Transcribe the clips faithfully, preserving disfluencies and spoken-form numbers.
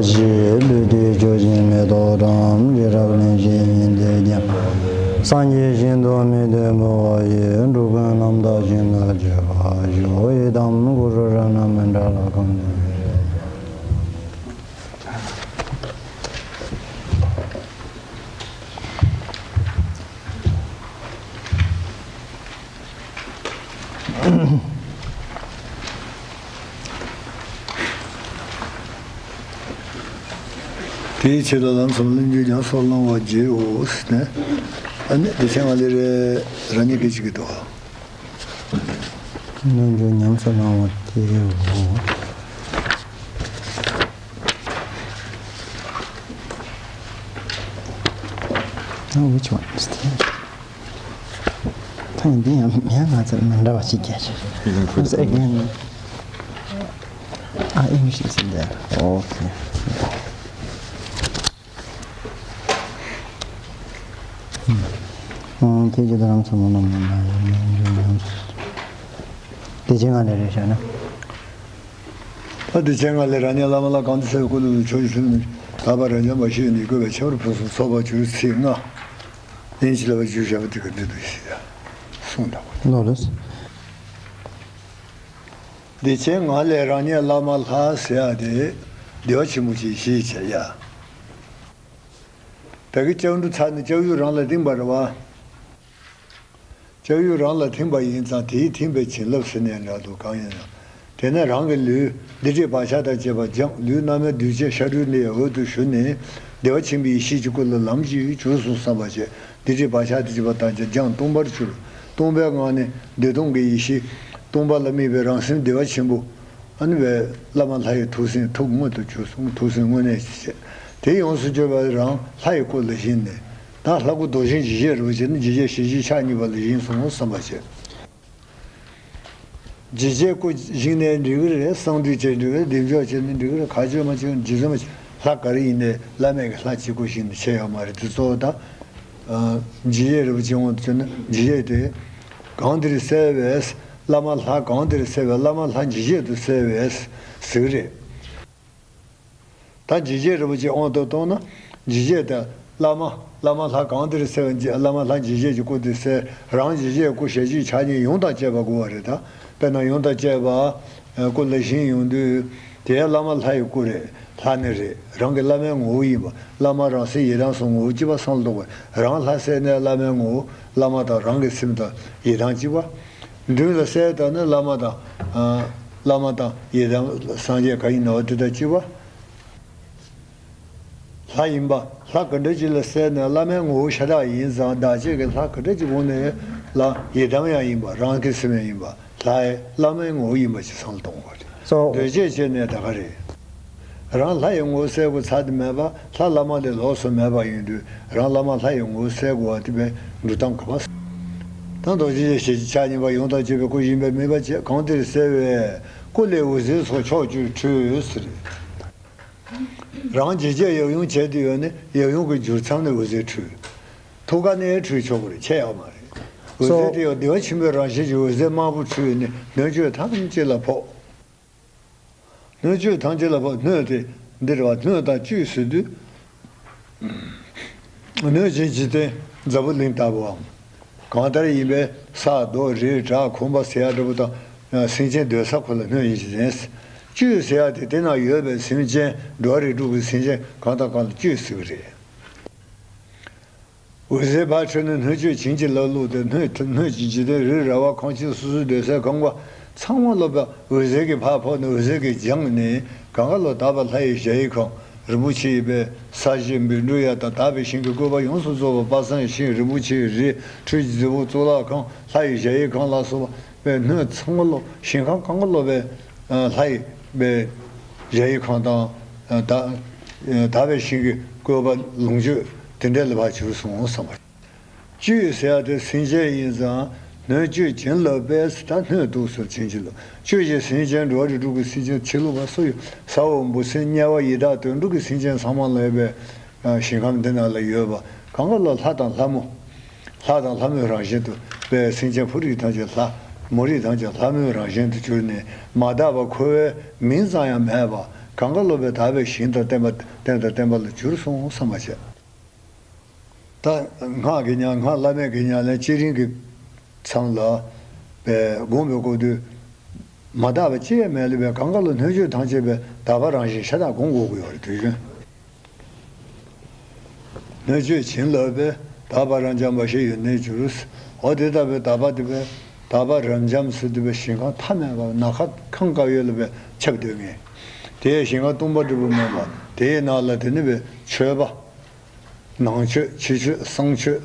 ཞེས་ལུས་འདི་ཆོས་ཀྱི་མེ་ཏོག་བཀྲམ། ཤེས་རབ་གླིང་བཞི་ཡི་འདིར་ཀྱང་། སངས་རྒྱས་ཞིང་དུ་མི་མཐུན་པ་ཡི། འགྲོ་ཀུན་རྣམ་དག་ཞིང་ལ་སྤྱོད་པར་ཤོག་ཡི་དམ་གུ་རུ་རཏྣ་མཎྜལ་གང་། དེའི་ཆེད་དུ་ལམ་གསུམ་ལྷུན་གྱིས་ཀྱང་སྲོག་བླང་བར་བགྱིའོ་ཟེར་ནས། ཨ་ནི་དེ་ཕྱིན་ང་ལས་རེ་རང་ཉིད་ཀྱིས་བྱེད་ཀྱི་འདུག་རྣལ་འབྱོར་ཉམས་སུ་བླང་བ་དེའོ། Now which one is there? ཐེངས་འདི་ཡང་མིང་ང་ཚོ་མི་འདྲ་བ་ཞིག་རྒྱག་ཤག Once again. Ah, English is in there. Okay. ཁྱེད་ཀྱི་རྡ་རམ་ས་ལ་ལ་མ་ན་ཡོད་ན་ཡོད་ན། དེ་ཅི་ང་ལས་རེད་ཤག་ན། ད་དེ་ཅི་ང་ལས་ར་ནི་བླ་མ་ལ་གང་དུ་སེ་བཀོད་ལུགས་ཆོས་ཀྱི་ལུགས་ནི། ད་བར་ར་ཉམས་པ་ཤེས་ནི་བཀོད་པའི་ཆབ་རུ་ཕུན་སུམ་ཚོགས་པ་གྱུར་ཚིག་ལྔ། ལན་གཅིག་ལ་བ་ཇུ་ཞབས་དེ་ག་འདི་དུ་ཞེས་གསུངས་དང་། ལོ་ལོ། བདེ་ཆེན་ངང་ལས་རང་ཉིད་བླ་མ་ལྷ་ཟེར་ཡ་དེ་བདེ་བ་ཆེན་པོ་ཞིག་ཞེས་བྱ་ཡ། ད་གི་ལྕགས་འབྲུ་ཚ་ནི་ལྕགས་ཡུ་རང་ལ་བཏིང་པ་རེད་བ། ལྕགས་ཡུ་རང་ལ་ཐིམ་པ་ཡིན་ཙང་དེའི་ཐིམ་པའི་བྱིན་རླབས་ཟེར་ནས་འདྲ་འདུག་གང་ཡིན་ན། དེ་ནས་རང་གི་ལུས་སྡིག་སྒྲིབ་བག་ཆགས་དང་བཅས་པ་སྦྱངས། ལུས་རྣམ་སྨིན་གདུལ་བྱའི་ཤ་རུས་ནི་འོད་དུ་ཞུ་ནས། བདེ་བ་ཆེན་པོའི་ཡེ་ཤེས་ཀྱི་སྐུ་ལ་ལམ་གྱིས་གྱུར་སོང་བསམ་པ་བྱས། སྡིག་སྒྲིབ་བག་ཆགས་དང་བཅས་པ་ཐམས་ཅད་སྦྱངས་སྟོང་པར་གྱུར། སྟོང་པའི་ངང་ནས་བདེ་སྟོང་གི་ཡེ་ཤེས། སྟོང་པ་ལ་དམིགས་པའི་རང་སེམས་བདེ་བ་ཆེན་པོ། ཨ་ནི་བས་བླ་མ་ལྷ་ཡི་ཐུགས་སེམས་ཐུགས་མངོན་དུ་གྱུར་སོང་། ཐུགས་སེམས་དངོས་གནས་ཀྱི་བྱས། དེ་ཡོངས་སུ་གྱུར་པ་རང་ལྷ་ཡི་སྐུ་ལ་བཞེངས་ནས། ད་ལྷ་སྐུ་རྡོ་རྗེ་འཇིགས་བྱེད་རིན་པོ་ཆེ་ནི་འཇིགས་བྱེད་ཞལ་བཞི་ཕྱག་གཉིས་པ་ལ་བཞེངས་སོང་བསམ་པ་བྱས། འཇིགས་བྱེད་སྐུ་བཞེངས་ནས་འགྲིག་གི་རེད། གསང་འདུས་བྱས་འགྲིག་གི་རེད། བདེ་མཆོག་བྱས་ནས་འགྲིག་གི་རེད། ག་བྱས་མ་བྱས་རྗེ་བཙུན་མ་བྱས། ལྷ་ག་རེ་ཡིན་ནའི་བླ་མེད་ཀྱི་ལྷ་གཅིག་པོ་བཞེངས་ནས་བྱས་ཡོད་མ་རེད། དེ་གཙོ་བོ་ད། ཨ། འཇིགས་བྱེད་རིན་པོ་ཆེ་དབང་དུ་བྱས་ན་འཇིགས་བྱེད་དེ། གང་འདིར་གསལ་བས། བླ་མ་ལྷ་གང་འདིར་གསལ་བས། བླ་མ་ལྷ་འཇིགས་བྱེད་དུ་གསལ་བས་ཟེར་གི་རེད། ད་འཇིགས་བྱེད་རིན་པོ་ཆེ་དབང་དུ་བཏང་ན། འཇིགས་བྱེད་དེ་བླ་མ། བླ་མ་ལྷ་གང་འདིར་གསལ་བའི་འཇིགས། བླ་མ་ལྷ་འཇིགས་བྱེད་ཀྱི་སྐུ་དེ་གསལ། རང་འཇིགས་བྱེད་སྐུ་ཞལ་གཅིག་ཕྱག་གཉིས་ཡོངས་དང་བཅས་པ་དགོས་པ་རེད་ད། དཔེར་ན་ཡོངས་དང་བཅས་པ་སྐུ་ལ་བཞེངས་ཡོང་དུས། དེ་བླ་མ་ལྷ་ཡི་སྐུ་རེད། ལྷ་ནི་རེད། རང་གི་བླ་མའི་ངོ་བོ་ཡིན་པ། བླ་མ་རང་སེམས་ཡི་དམ་སོགས་ངོ་བོ་གཅིག་པ་སང་ལོག་པ། རང་ལྷ་གསལ་ནས་བླ་མའི་ངོ་བོ། བླ་མ་དང་རང་གི་སེམས་དང་ཡི་དམ་གཅིག་པ། མདུན་ལ་གསལ་བཏང་ན་བླ་མ་དང་། ཨ། བླ་མ་དང་ཡི་དམ་སངས་རྒྱས་གང་ཡིན་ནའང་དེ་དང་གཅིག་པ། ལྷ་ཡིན་པ། ལྷ་ག་འདྲ་ཅིག་ལ་གསལ་ན་བླ་མའི་ངོ་བོ་ཤ་སྟག་ཡིན་ཙང་། བདག་བསྐྱེད་ཀྱི་ལྷ་ག་འདྲ་ཅིག་འོང་ནའི་ལ་ཡི་དམ་ཡང་ཡིན་པ། རང་གི་སེམས་ཡང་ཡིན་པ། ལྷའི་བླ་མའི་ངོ་བོ་ཡིན་པ་ཅིག་བསམ་བློ་གཏོང་དགོས་རེད། So འདོད་བྱེད་བྱས་ནས་ད་ག་རེད། རང་ལྷ་ཡི་ངོ་བོ་གསལ་དགོས་ཚར་དེ་མེད་པ། ལྷ་བླ་མ་ལས་ལོགས་སུ་མེད་པ་ཡིན་དུས། རང་བླ་མ་ལྷ་ཡི་ངོ་བོ་གསལ་དགོས་པ་དེ་བས་འགྲུབ་སྟངས་ག་པ། ད་རྡོ་རྗེ་ཞལ་གཅིག་ཕྱག་གཉིས་པ་ཡོངས་དང་བཅས་པའི་སྐུ་བཞེངས་པའི་དམིགས་པ་བྱས། གང་འདིར་གསལ་བས། སྐུ་ལས་འོད་ཟེར་སོགས་ཕྱོགས་བཅུར་འཕྲོས་ཟེར། རང་འཇིགས་བྱེད་ཡབ་ཡུམ་བྱས་ཏེ་ཡོད་ནི་ཡབ་ཡུམ་གྱི་བསྒྱུར་མཚམས་ནས་འོད་ཟེར་འཕྲོས། ཐུགས་ཀ་ནས་འཕྲོས་ཆོག་གི་རེད། ཆད་ཡོད་མ་རེད། འོད་ཟེར། So དེ་ཡང་བདེ་བ་ཆེན་པོའི་རང་བཞིན་གྱི་འོད་ཟེར་དམར་པོ་འཕྲོས་ནས་སྣོད་བཅུད་ཐམས་ཅད་ལ་ཕོག་སྣོད་བཅུད་ཐམས་ཅད་ལ་ཕོག་སྣོད་དེ་འདི་རེད་བ། སྣོད་དང་བཅུད་ཟེར་དུས། སྣོད་ཀྱི་འཇིག་རྟེན་འཛམ་བུ་གླིང་ལྟ་བུའམ། གང་ལྟར་ཡིན་པའི་ས་རྡོ་རི་བྲག་ཁང་པ་ཟེར་ཡ་འདྲ་པོ་དང་། སེམས་ཅན་སྡོད་ས་ཁོ་ལ་སྣོད་ཡིན་ཞེས་ཟེར། བཅུད་ཟེར་ཡ་དེ་དེ་ན་ཡོད་པའི་སེམས་ཅན་འགྲོ་བ་རིགས་དྲུག་གི་སེམས་ཅན་གང་དང་གང་ལ་བཅུད་ཟེར་གི་རེད། འོད་ཟེར་ཕར་འཕྲོས་ནས་སྣོད་བཅུད་བྱིན་གྱིས་བརླབས་བླུགས་ཏེ། སྣོད་སྣོད་ཀྱི་འཇིག་རྟེན་རི་ར་བ་ཁང་ཆེན་སོ་སོའི་སྡོད་སའི་ཁང་པ་ཚང་མ་ལོ་པ་འོད་ཟེར་གྱིས་ཕར་ཕོག་ནས་འོད་ཟེར་གྱིས་སྦྱངས་ནས་གང་ག་ལོ་དག་པ་ལྷ་ཡི་གཞལ་ཡས་ཁང་། རིན་པོ་ཆེ་ཡི་པའི་ས་གཞི་བཻ་ཌཱུརྱ་དང་དག་པའི་ཞིང་གི་བཀོད་པ་ཡོངས་སུ་རྫོགས་པ་དཔག་བསམ་ཤིང་རིན་པོ་ཆེའི་རི། ཁྲུས་ཀྱི་རྫིང་བུ་གཙུག་ལག་ཁང་། ལྷ་ཡི་གཞལ་ཡས་ཁང་ལ་སོགས་པའི་སྣོད་ཚང་མ་ལོ་ཞིང་ཁམས་གང་ག་ལོ་པའི་ལྷ་ཡི་པའི་གཞལ་ཡས་ཁང་དང་། དག་དག་པའི་ཞིང་གི་བཀོད་པ་ལོངས་སྤྱོད་དེ་འདྲ་ལ་ཕར་གྱུར་སོང་བསམ་པ། བཅུད་ཟེར་ཡ་དེ་སེམས་ཅན་ཡིན་ཙང་སྣོད་བཅུད་བྱིན་རླབས་པས། ད་སྣོད་དུ་སོགས་བྱིན་གྱིས་རློབས། བཅུད་ཀྱི་སེམས་ཅན་འགྲོ་བ་རིགས་དྲུག་གི་སེམས་ཅན་ཕྱི་ལུགས་པ་སོགས་ཡོད། ས་འོག་འབུ་སྲིན་དམྱལ་བ་ཡི་དྭགས་དུད་འགྲོ་གི་སེམས་ཅན་ཚང་མ་ལ་ཡོད་པའི་ཞིང་ཁམས་འདི་ན་ལ་ཡོད་པ་གང་ག་ལ་ལྷ་དང་ལྷ་མོ། ལྷ་དང་ལྷ་མོའི་རང་བཞིན་དུ་པའི་སེམས་ཅན་ཕོ་རིགས་ཐམས་ཅད་ལྷ། མོ་རིགས་ཐམས་ཅད་ལྷ་མོའི་རང་བཞིན་དུ་གྱུར་ནས་མ་དག་པ་འཁོར་བའི་མིང་ཙམ་ཡང་མེད་པ། གང་ག་ལོ་པའི་དག་པའི་ཞིང་དང་བསྟན་པ་བསྟན་དང་བསྟན་པ་ལ་གྱུར་སོང་བསམ་པ་བྱས། ད་སྔགས་ཀྱི་ཉམས། སྔགས་བླ་མེད་ཀྱི་ཉམས་ལེན་བྱེད་རིང་གི་མཚམས་ལ་པའི་སྒོམ་པའི་སྐབས་དུས་མ་དག་པ་ཅི་ཡང་མེད་ལ། པའི་གང་ག་ལོ་སྣོད་བཅུད་ཐམས་ཅད་པའི་དག་པ་རང་བཞིན་ཤ་སྟག་སྒོམ་དགོས་ཀྱི་ཡོད་རེད། དུས་རྒྱུན། སྣོད་བཅུད་བྱིན་རླབས་པས། དག་པ་རབ་འབྱམས་པ་ཞིག་ཡོད་ནས་གྱུར། འོ་དེ་ལྟ་བུའི་དག་པ་དེ་པའི་དག་པ་རབ་འབྱམས་ཟེར་དུས་པའི་ཞིང་ཁམས་མཐའ་མེད་པ་ནམ་མཁའ་ཁམས་དཀར་ཡོལ་ལ་པའི་ཁྱབ་སྡོད་མཁན། དེའི་ཞིང་ཁམས་སྟོང་པ་འབྲས་བུ་སྨིན་པ། དེའི་ནང་ལ་དེ་ནི་པའི་མཆོད་པ། ནང་མཆོད་ཕྱི་མཆོད་གསང་མཆོད།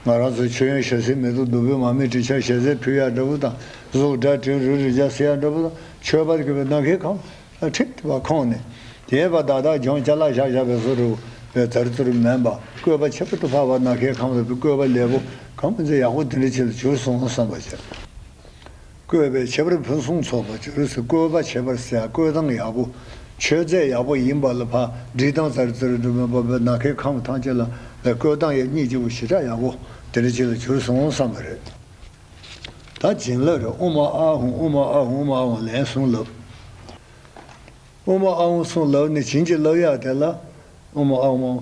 ང་རང་ཚོའི་མཆོད་ཡོན་ཞལ་ཟས་མེ་ཏོག་བདུག་སྤོས་མར་མེ་དྲི་ཆབ་ཞལ་ཟས་ཕུལ་ཡག་འདྲ་བོ་དང་། གཟུགས་སྒྲ་དྲི་རོ་རེག་བྱ་ཟེར་ཡག་འདྲ་བོ་དང་། མཆོད་པ་གི་པའི་ནམ་མཁའི་ཁམས་ཁྲིག་ཏུ་པ་ཁོང་ནས། དེའི་པ་བདག་བདག་ཀྱང་ཅ་ལག་བཞག་བཞག་པའི་བཟོ་འདྲ་བོ་པའི་ཛར་ཙུར་མེད་པ། བཀོད་པ་ཁྱད་པར་དུ་འཕགས་པ། ནམ་མཁའི་ཁམས་ལ་པའི་བཀོད་པ་ལེགས་པོ་གང་མི་ཚེ་ཡག་པོ་དེ་འདྲ་ཅིག་ལ་གྱུར་སོང་བསམ་པ་བྱས། བཀོད་པའི་ཁྱད་པར་ཕུན་སུམ་ཚོགས་པ་གྱུར་ཟེར། བཀོད་པ་ཁྱད་པར་ཟེར་ཡག་བཀོད་སྟངས་ཡག་པོ། མཆོད་རྫས་ཡག་པོ་ཡིན་པ་ལ་ཕར་སྒྲིག་སྟངས་ཙར་ཙུར་འགྲོ་མེད་པ་པའི་ནམ་མཁའི་ཁམས་ཐམས་ཅད་ལ་པའི་བཀོད་སྟངས་ཡང་སྙིང་རྗེ་པོ་ཞེ་དྲག་ཡག་པོ་དེ་འདྲ་ཅིག་ལ་གྱུར་སོང་བསམ་པ་རེད། ད་བྱིན་རླབས་རེད། ཨོཾ་ཨཱཿཧཱུྃ། ཨོཾ་ཨཱཿཧཱུྃ། ཨོཾ་ཨཱཿཧཱུྃ་ལན་གསུམ་ལབ། ཨོཾ་ཨཱཿཧཱུྃ་གསུམ་ལབ་ནས་བྱིན་གྱིས་བརླབ་ཡག་དེ་ལ། ཨོཾ་ཨཱཿཧཱུྃ།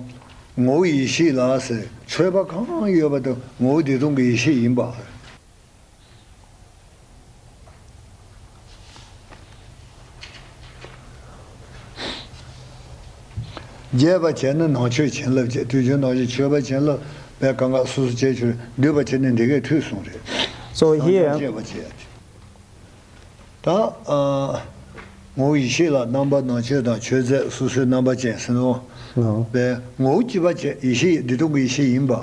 ངོ་བོ་ཡེ་ཤེས་ལ་ཟེར། མཆོད་པ་གང་ཡོད་པ་དེ་ངོ་བོ་བདེ་སྟོང་གི་ཡེ་ཤེས་ཡིན་པ། རྒྱས་པ་བྱས་ན་ནང་མཆོད་བྱིན་རླབས་བྱས། དུས་རྒྱུན་ནང་བཞིན་མཆོད་པ་བྱིན་རླབས་པའི་གང་ག་སོ་སོ་བྱས་ཆོག་རེད། བསྡུས་པ་བྱས་ན་འདི་གས་འཐུས་གསུམ་རེད། So རྣམ་here གཞག་བཅས་པ་བྱས། ད་ཨ་ངོ་བོ་ཡེ་ཤེས་ལ་རྣམ་པ་ནང་མཆོད་དང་མཆོད་རྫས་སོ་སོའི་རྣམ་པ་ཅན་ཟེར་ནོ། ལགས། པའི་ངོ་བོ་གཅིག་པ་བྱས། ཡེ་ཤེས་བདེ་སྟོང་གི་ཡེ་ཤེས་ཡིན་པ།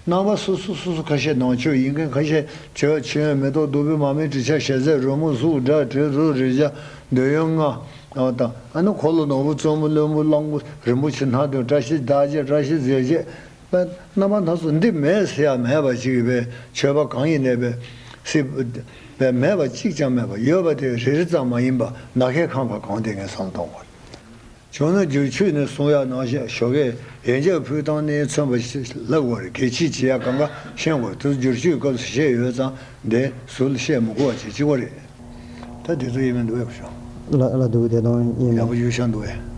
རྣམ་པ་སོ་སོ་སོ་སོ་ཁ་ཤས་ནང་མཆོད་ཡིན་མཁན། ཁ་ཤས་མཆོད་མཆོད་ཡོན་མེ་ཏོག་བདུག་སྤོས་མར་མེ་དྲི་ཆབ་ཞལ་ཟས་རོལ་མོ་གཟུགས་སྒྲ་དྲི་རོ་རེག་བྱ་འདོད་ཡོན་ལྔ་དང་། ཨ་ནི་འཁོར་ལོ་ནོར་བུ་བཙུན་མོ་བློན་པོ་གླང་པོ་རིན་པོ་ཆེ་སྣ་བདུན་བཀྲ་ཤིས་རྟགས་བརྒྱད་བཀྲ་ཤིས་རྫས་བརྒྱད། རྣམ་པ་སྣ་ཚོགས་འདི་མེད་ཟེར་ཡ་མེད་པ་ཅིག་གི་པའི་མཆོད་པ་གང་ཡིན་ནའི་པའི་སྲིད་པའི་མེད་པ་གཅིག་ཀྱང་མེད་པ། ཡོད་པ་དེ་རེ་རེ་ཙམ་མ་ཡིན་པ་ནམ་མཁའི་ཁམས་ཁ་གང་དེ་ངས་བསམ་བློ་གཏོང་བ་རེད། བྱུང་ན་བསྒྱུར་ཆོས་ནས་གསུང་ཡག་ནང་བཞིན་ཞོགས་ཀས་ཡན་ཆད་ཕུལ་སྟངས་ནས་མཚོན་པ་ཞིག་ལབ་དགོས་རེད། གལ་ཆེ་ཆེ་ཡག་གང་ག་ཤེས་དགོས་རེད། དེ་བསྒྱུར་ཆོས་སྐབས་སུ་བཤད་ཡོད་ཙང་འདི་ཟུར་ལ་བཤད་མི་དགོས་པ་བྱེད་ཅིག་པ་རེད། ད་བདེ་སྟོང་དབྱེར་མེད་འདུག་བས་ཤོག་ལ་ལ་འདུག་བདེ་སྟོང་དབྱེར་མེད། ཡག་པོ་ཡོད་ཤག་འདུག་བས།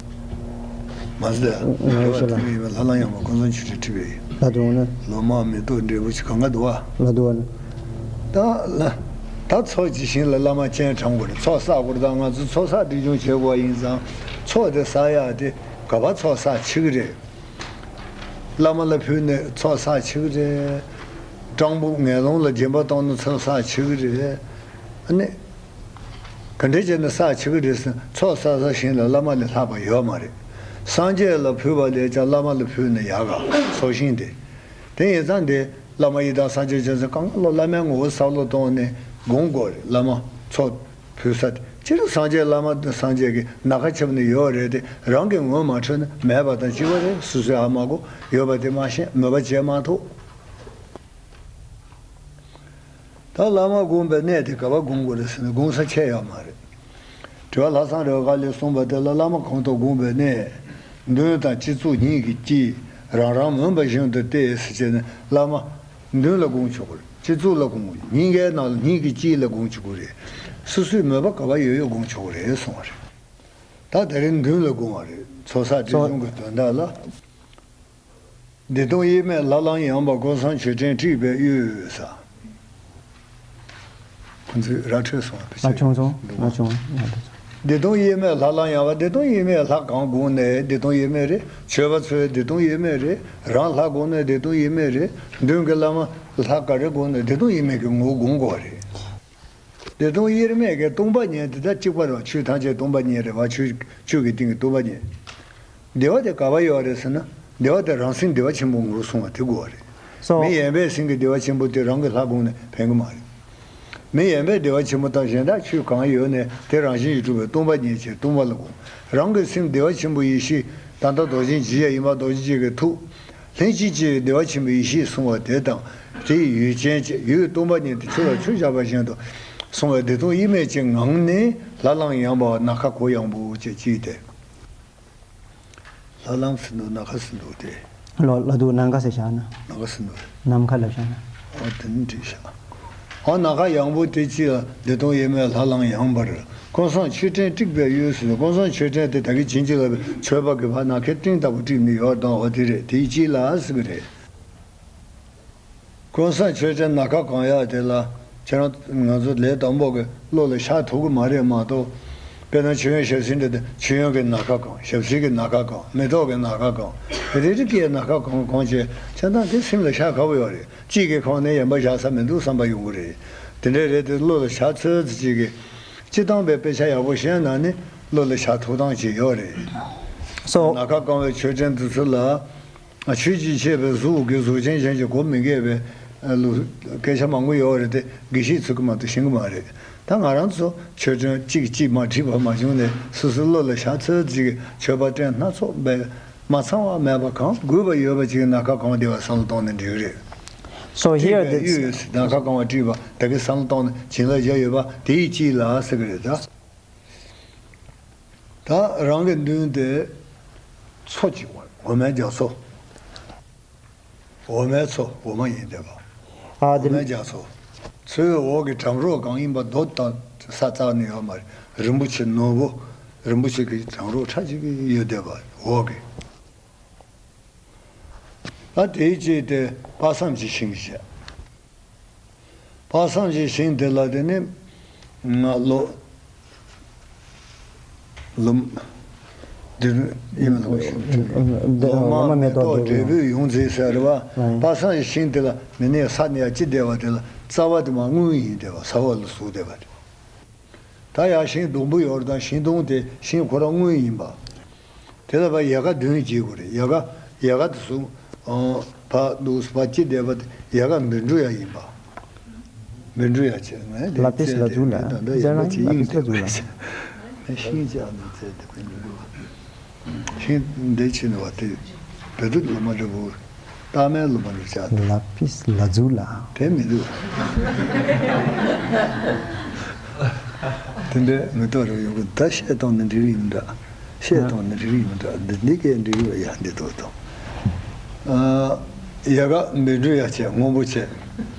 མ་ཟད་ང་ཡོད་ཤག་ལ། ཐུན་ཡོད་པའི་ལྷ་ལམ་ཡངས་པ་ཀུན་བཟང་ཆོས་སྒྲོན་ཁྲི་པའི་ལ་འདུག་ན། ལོ་མ་མེ་ཏོག་འབྲས་བུ་ཅིག་གང་ག་འདུག་བ། ལ་འདུག་ན། ད་ལ། ད་ཚོགས་ཀྱི་ཞིང་ལ་བླ་མ་སྤྱན་དྲངས་དགོས་རེད། ཚོགས་བསག་དགོས་རེད། ད་ང་ཚོ་ཚོགས་བསགས་སྒྲིབ་སྦྱོང་བྱེད་དགོས་པ་ཡིན་ཙང་ཚོགས་དེ་བསགས་ཡག་དེ་ག་པར་ཚོགས་བསགས་བྱེད་ཀྱི་རེད། བླ་མ་ལ་ཕུལ་ནས་ཚོགས་བསགས་བྱེད་ཀྱི་རེད། སྤྲང་པོ་ངན་སློང་ལ་སྦྱིན་པ་གཏོང་ནས་ཚོགས་བསགས་བྱེད་ཀྱི་རེད། ཨ་ནི། ག་འདྲས་བྱས་ནས་བསགས་བྱེད་ཀྱི་རེད་ཟེར། ཚོགས་བསགས་ས་ཞིང་ལ་བླ་མ་ལས་ལྷག་པ་ཡོད་མ་རེད། སངས་རྒྱས་ལ་ཕུལ་བ་ལས་ཀྱང་བླ་མ་ལ་ཕུལ་ན་ཡག་ག་ཚོགས་ཞིང་དེ། དེ་ཡིན་ཙང་དེ་བླ་མ་ཡི་དམ་སངས་རྒྱས་བྱང་སེམས་གང་ག་ལོ་བླ་མའི་ངོ་བོ་བསམ་བློ་གཏོང་ནས་སྒོམ་དགོས་རེད། བླ་མ་ཚོགས་ཕུལ་ས་དེ། སྤྱིར་སངས་རྒྱས་བླ་མ་སངས་རྒྱས་ཀྱི་ནམ་མཁའ་ཁྱབ་ནས་ཡོད་རེད་དེ། རང་གི་ངོས་མ་འཕྲོད་ན་མེད་པ་དང་གཅིག་པ་རེད། སོ་སོས་ཨ་མ་གོ་ཡོད་པ་དེ་མ་ཤེས། མོས་པ་བྱེད་མ་ཐུབ། ད་བླ་མ་སྒོམ་པའི་གནས་དེ་ག་པར་སྒོམ་དགོས་རེད་ཟེར་ན་སྒོམ་ས་ཁྱད་ཡོད་མ་རེད། དྲི་བ་ལྷག་བསམ་རེ་བ་ལས་གསུངས་པ་དེ་ལ་བླ་མ་གང་དུ་སྒོམ་པའི་གནས། མདུན་དང་སྤྱི་གཙུག་གཉིས་ཀྱི་དཀྱིལ། རང་རང་མོས་པ་བཞིན་དུ་སྟེ་ཟེར་བྱས་ནས་བླ་མ་མདུན་ལ་སྒོམ་ཆོག་གི་རེད། སྤྱི་གཙུག་ལ་སྒོམ། སྙིང་གའི་ནང་ལ་སྙིང་གི་དཀྱིལ་ལ་སྒོམ་ཆོག་གི་རེད། སོ་སོའི་མོས་པ་ག་པར་ཡོད་ཡོད་སྒོམ་ཆོག་གི་རེད་གསུངས་པ་རེད། ད་དེ་རིང་མདུན་ལ་སྒོམ་པ་རེད། ཚོགས་བསགས་སྒྲིབ་སྦྱོང་གི་དོན་དག་ལ། བདེ་སྟོང་དབྱེར་མེད་ལྷ་ལམ་ཡངས་པ་ཀུན་བཟང་མཆོད་སྤྲིན་འཁྲིགས་པའི་དབུས་ས། ཁོ་ཚོས་ར་འཕྲོད་སོང་བ་ཕལ་ཆེར་ང་བྱུང་སོང་། འདུག་ག་ང་བྱུང་སོང་། བདེ་སྟོང་དབྱེར་མེད་ལྷ་ལམ་ཡངས་པ། བདེ་སྟོང་དབྱེར་མེད་ལྷ་གང་དགོངས་ནས་བདེ་སྟོང་དབྱེར་མེད་རེད། མཆོད་པ་ཚོས་བདེ་སྟོང་དབྱེར་མེད་རེད། རང་ལྷ་དགོངས་ནས་བདེ་སྟོང་དབྱེར་མེད་རེད། མདུན་གྱི་བླ་མ་ལྷ་ག་རེ་དགོངས་ནས་བདེ་སྟོང་དབྱེར་མེད་ཀྱི་ངོ་བོ་དགོངས་དགོས་རེད། བདེ་སྟོང་དབྱེར་མེད་ཀྱི་སྟོང་པ་ཉིད་དེ་དག་གཅིག་པ་རེད། ཆོས་ཐམས་ཅད་སྟོང་པ་ཉིད་རེད་བ། ཆོས་ཆོས་ཀྱི་སྟེང་གི་སྟོང་པ་ཉིད། བདེ་བ་དེ་ག་པར་ཡོད་རེད་ཟེར་ན། བདེ་བ་དེ་རང་སེམས་བདེ་བ་ཆེན་པོ་ངོ་བོ་སོང་བ་དེ་དགོས་པ་རེད། སོ། མི་གཞན་པའི་སེམས་ཀྱི་བདེ་བ་ཆེན་པོ་དེ་རང་གི་ལྷ་དགོངས་ནས་ཕན་གི་མ་རེད། མི་གཞན་པའི་བདེ་བ་ཆེན་པོ་དང་གཞན་དག་ཆོས་གང་ཡོད་ནས་དེ་རང་བཞིན་གྱིས་གྲུབ་པའི་སྟོང་པ་ཉིད་ཀྱི་སྟོང་པ་ལ་དགོངས། རང་གི་སེམས་བདེ་བ་ཆེན་པོ་ཡེ་ཤེས་ད་ལྟ་རྡོ་རྗེ་འཇིགས་བྱེད་ཡེ་མ་རྡོ་རྗེ་འཇིགས་བྱེད་ཀྱི་ཐུགས། ལྷན་ཅིག་སྐྱེས་པའི་བདེ་བ་ཆེན་པོའི་ཡེ་ཤེས་གསུང་བ་དེ་དང་། དེའི་ཡུལ་ཅན་གྱི་ཡུལ་སྟོང་པ་ཉིད་དེ་ཆུ་ལ་ཆུ་བཞག་པ་བཞིན་དུ་གསུང་བའི་བདེ་སྟོང་དབྱེར་མེད་ཀྱི་ངང་ནས་ལྷ་ལམ་ཡངས་པ་ནམ་མཁའ་གུ་ཡངས་པོ་ཅེས་བྲིས་ཏེ། ལྷ་ལམ་ཟེར་འདུག་ནམ་མཁའ་ཟེར་འདུག་སྟེ། ལོ་ལ་དུ་ནམ་མཁའ་ཟེར་བཞག་ན། ནམ་མཁའ་ཟེར་འདུག་ནམ་མཁའ་ལབ་བཞག་ན། ཨོ་དེ་ནི་འགྲིག་ཤག་ཨ་ནམ་མཁའ་ཡངས་པོ་དེ་གཅིག་ལ་བདེ་སྟོང་དབྱེར་མེད་ལྷ་ལམ་ཡངས་པར། ཀུན་བཟང་མཆོད་སྤྲིན་དཀྲིགས་པའི་དབུས་སུ། ཀུན་བཟང་མཆོད་སྤྲིན་དེ་ད་གིན་བྱིན་གྱིས་བརླབས་པའི་མཆོད་པ་གི་བར་ནམ་མཁའི་སྤྲིན་ལྟ་བུ་དཀྲིགས་ནས་ཡོད་དང་འོ་དེ་རེད། དེའི་དཀྱིལ་ལ་ཟེར་གི་རེད། ཀུན་བཟང་མཆོད་སྤྲིན་ནམ་མཁའ་གང་ཡག་དེ་ལ་ཁྱེད་རང་ང་ཚོ་ལས་དང་པོ་གི་བློ་ལ་ཤར་ཐུབ་ཀྱི་མ་རེད་མ་གཏོགས། དཔེར་ན་མཆོད་ཡོན་ཞབས་བསིལ་འདྲ་དེ་མཆོད་ཡོན་གྱི་ནམ་མཁའ་གང་། ཞབས་བསིལ་གྱི་ནམ་མཁའ་གང་། མེ་ཏོག་གི་ནམ་མཁའ་གང་། རེ་རེ་གིས་ནམ་མཁའ་གང་གང་བྱས་བྱས་ཙང་དེ་སེམས་ལ་ཤར་ཁག་པོ་ཡོད་རེད། གཅིག་གིས་གང་ནས་ཡན་པ་བཞག་ས་མི་འདུག་བསམ་པ་ཡོང་གི་རེད། དེ་འདྲ་རེད་དེ་བློ་ལ་ཤར་ཚོད་ཙམ་ཅིག་གིས། སྤྱིར་བཏང་པའི་དཔེ་ཆ་ཡག་པོ་ཤེས་ན་ནི་བློ་ལ་ཤར་ཐུབ་སྟངས་ཅིག་ཡོད་རེད། སོ། ནམ་མཁའ་གང་བའི་མཆོད་སྤྲིན་དེ་ཚོ་ལ། ཆོས་ཀྱི་ཆེ་བའི་གཟུགས་ཀྱི་གཟུགས་ཅན་གཞན་གྱི་གོ་མི་འགེབས་པའི་ལུགས་སྐད་ཆ་མང་པོ་ཡོད་རེད་དེ། དགེ་བཤེས་ཚོ་གིས་མ་གཏོགས་ཤེས་ཀྱི་མ་རེད། ད་ང་རང་ཚོ་ཆོས་སྒྲོན་གཅིག་གཅིག་མ་བྲིས་པ་མ་བྱུང་ནས་སོ་སོའི་བློ་ལ་ཤར་ཚོད་ཅིག་གི་མཆོད་པ་སྤྲིན་སྣ་ཚོགས་པའི་མ་ཚང་བ་མེད་པ་གང་དགོས་པ་ཡོད་པ་ཅིག་ནམ་མཁའ་གང་བ་བདེ་བ་བསམ་བློ་གཏོང་ནས་འགྲིག་གི་རེད། སོ་ཧི་ཡར་དེ་ནམ་མཁའ་གང་བ་བྲིས་པ་ད་གིན་བསམ་བློ་གཏོང་ནས་བྱིན་རླབས་བརྒྱབ་ཡོད་པ་དེའི་དཀྱིལ་ལ་ཟེར་གི་རེད་ད། ད་རང་གི་མདུན་དེ་མཚོ་གཅིག་པ་འོ་མའི་རྒྱ་མཚོ། འོ་མའི་མཚོ་འོ་མ་ཡིན་བསྡད་པ། ཨ་འོ་དེ་མའི་རྒྱ་མཚོ། མཚོའི་འོག་གི་གྲང་རོགས་གང་ཡིན་པ་རྡོ་དང་ས་རྩ་ནས་ཡོད་མ་རེད། རིན་པོ་ཆེ་ནོར་བུ། རིན་པོ་ཆེ་གི་གྲང་རོགས་ཁྲ་གཅིག་ཡོད་བསྡད་པ་འོག་གི། ད་དེའི་རྗེས་དེ་དཔག་བསམ་གྱི་ཤིང་བཤད། དཔག་བསམ་གྱི་ཤིང་དེ་ལ་དེ་ནི་ང་ལོ། ལོ། འདིར་ཡིན་ལོ། ལོ་མ་མེ་ཏོག་འབྲས་བུས་ཡོངས་མཛེས་ཟེར་བ། དཔག་བསམ་གྱི་ཤིང་དེ་ལ་མི་ནས་ས་ནས་ཡར་ཅི་བསྡད་པ་དེ་ལ་རྩ་བ་དེ་མར་དངུལ་ཡིན་བསྡད་པ། ས་འོག་ལ་ཟུག་བསྡད་པ་དེ། ད་ཡར་ཤིང་སྡོང་པོ་ཡོད་རེད་ད། ཤིང་སྡོང་དེ་ཤིང་ཁོ་རང་དངུལ་ཡིན་པ། དེ་ལ་ཕར་ཡལ་ག་བདུན་བྱེད་དགོས་རེད། ཡལ་ག་ཡལ་ག་དེ་ཚོ་ཕར་འདུག་ཕར་ཅི་བསྡད་པ་དེ་ཡལ་ག་འབུར་འགྲོ་ཡག་ཡིན་པ། འབུར་འགྲོ་ཡག་བྱས་ནས་ལ་པིས་ལ་ཛུ་ལ། ད་ལྟ་ཡལ་ག་ཅིག་གཡུག་བསྡད་པ་རེད། ཤིང་ཅག་མི་ཚེ་དེ་ཁོ་ཉིད་འགྲོ་བ། ཤིང་འདི་ཕྱིན་བ་དེ་བོད་དུ་ལོ་མ་འདྲ་བོ། རྟགས་མའི་ལོ་མ་འདྲ་ཆགས་འདུག་ལ་པིས་ལ་ཛུ་ལ། དེ་མི་འདུག་དེ་འདྲའི་མི་ཐོག་རུ་ཡོང་གི་ད་བཤད་སྟངས་ནི་འགྲིག་ཡིན་འདྲ། བཤད་སྟངས་ནི་འགྲིག་ཡིན་འདྲ། འདི་འདི་སྐད་འགྲིག་ཡོད་ཡ་འདི་ཐོག་ཐོག་ཡ་ག་མི་འགྲོ་ཡ་བྱས་སྔོན་པོ་བྱས།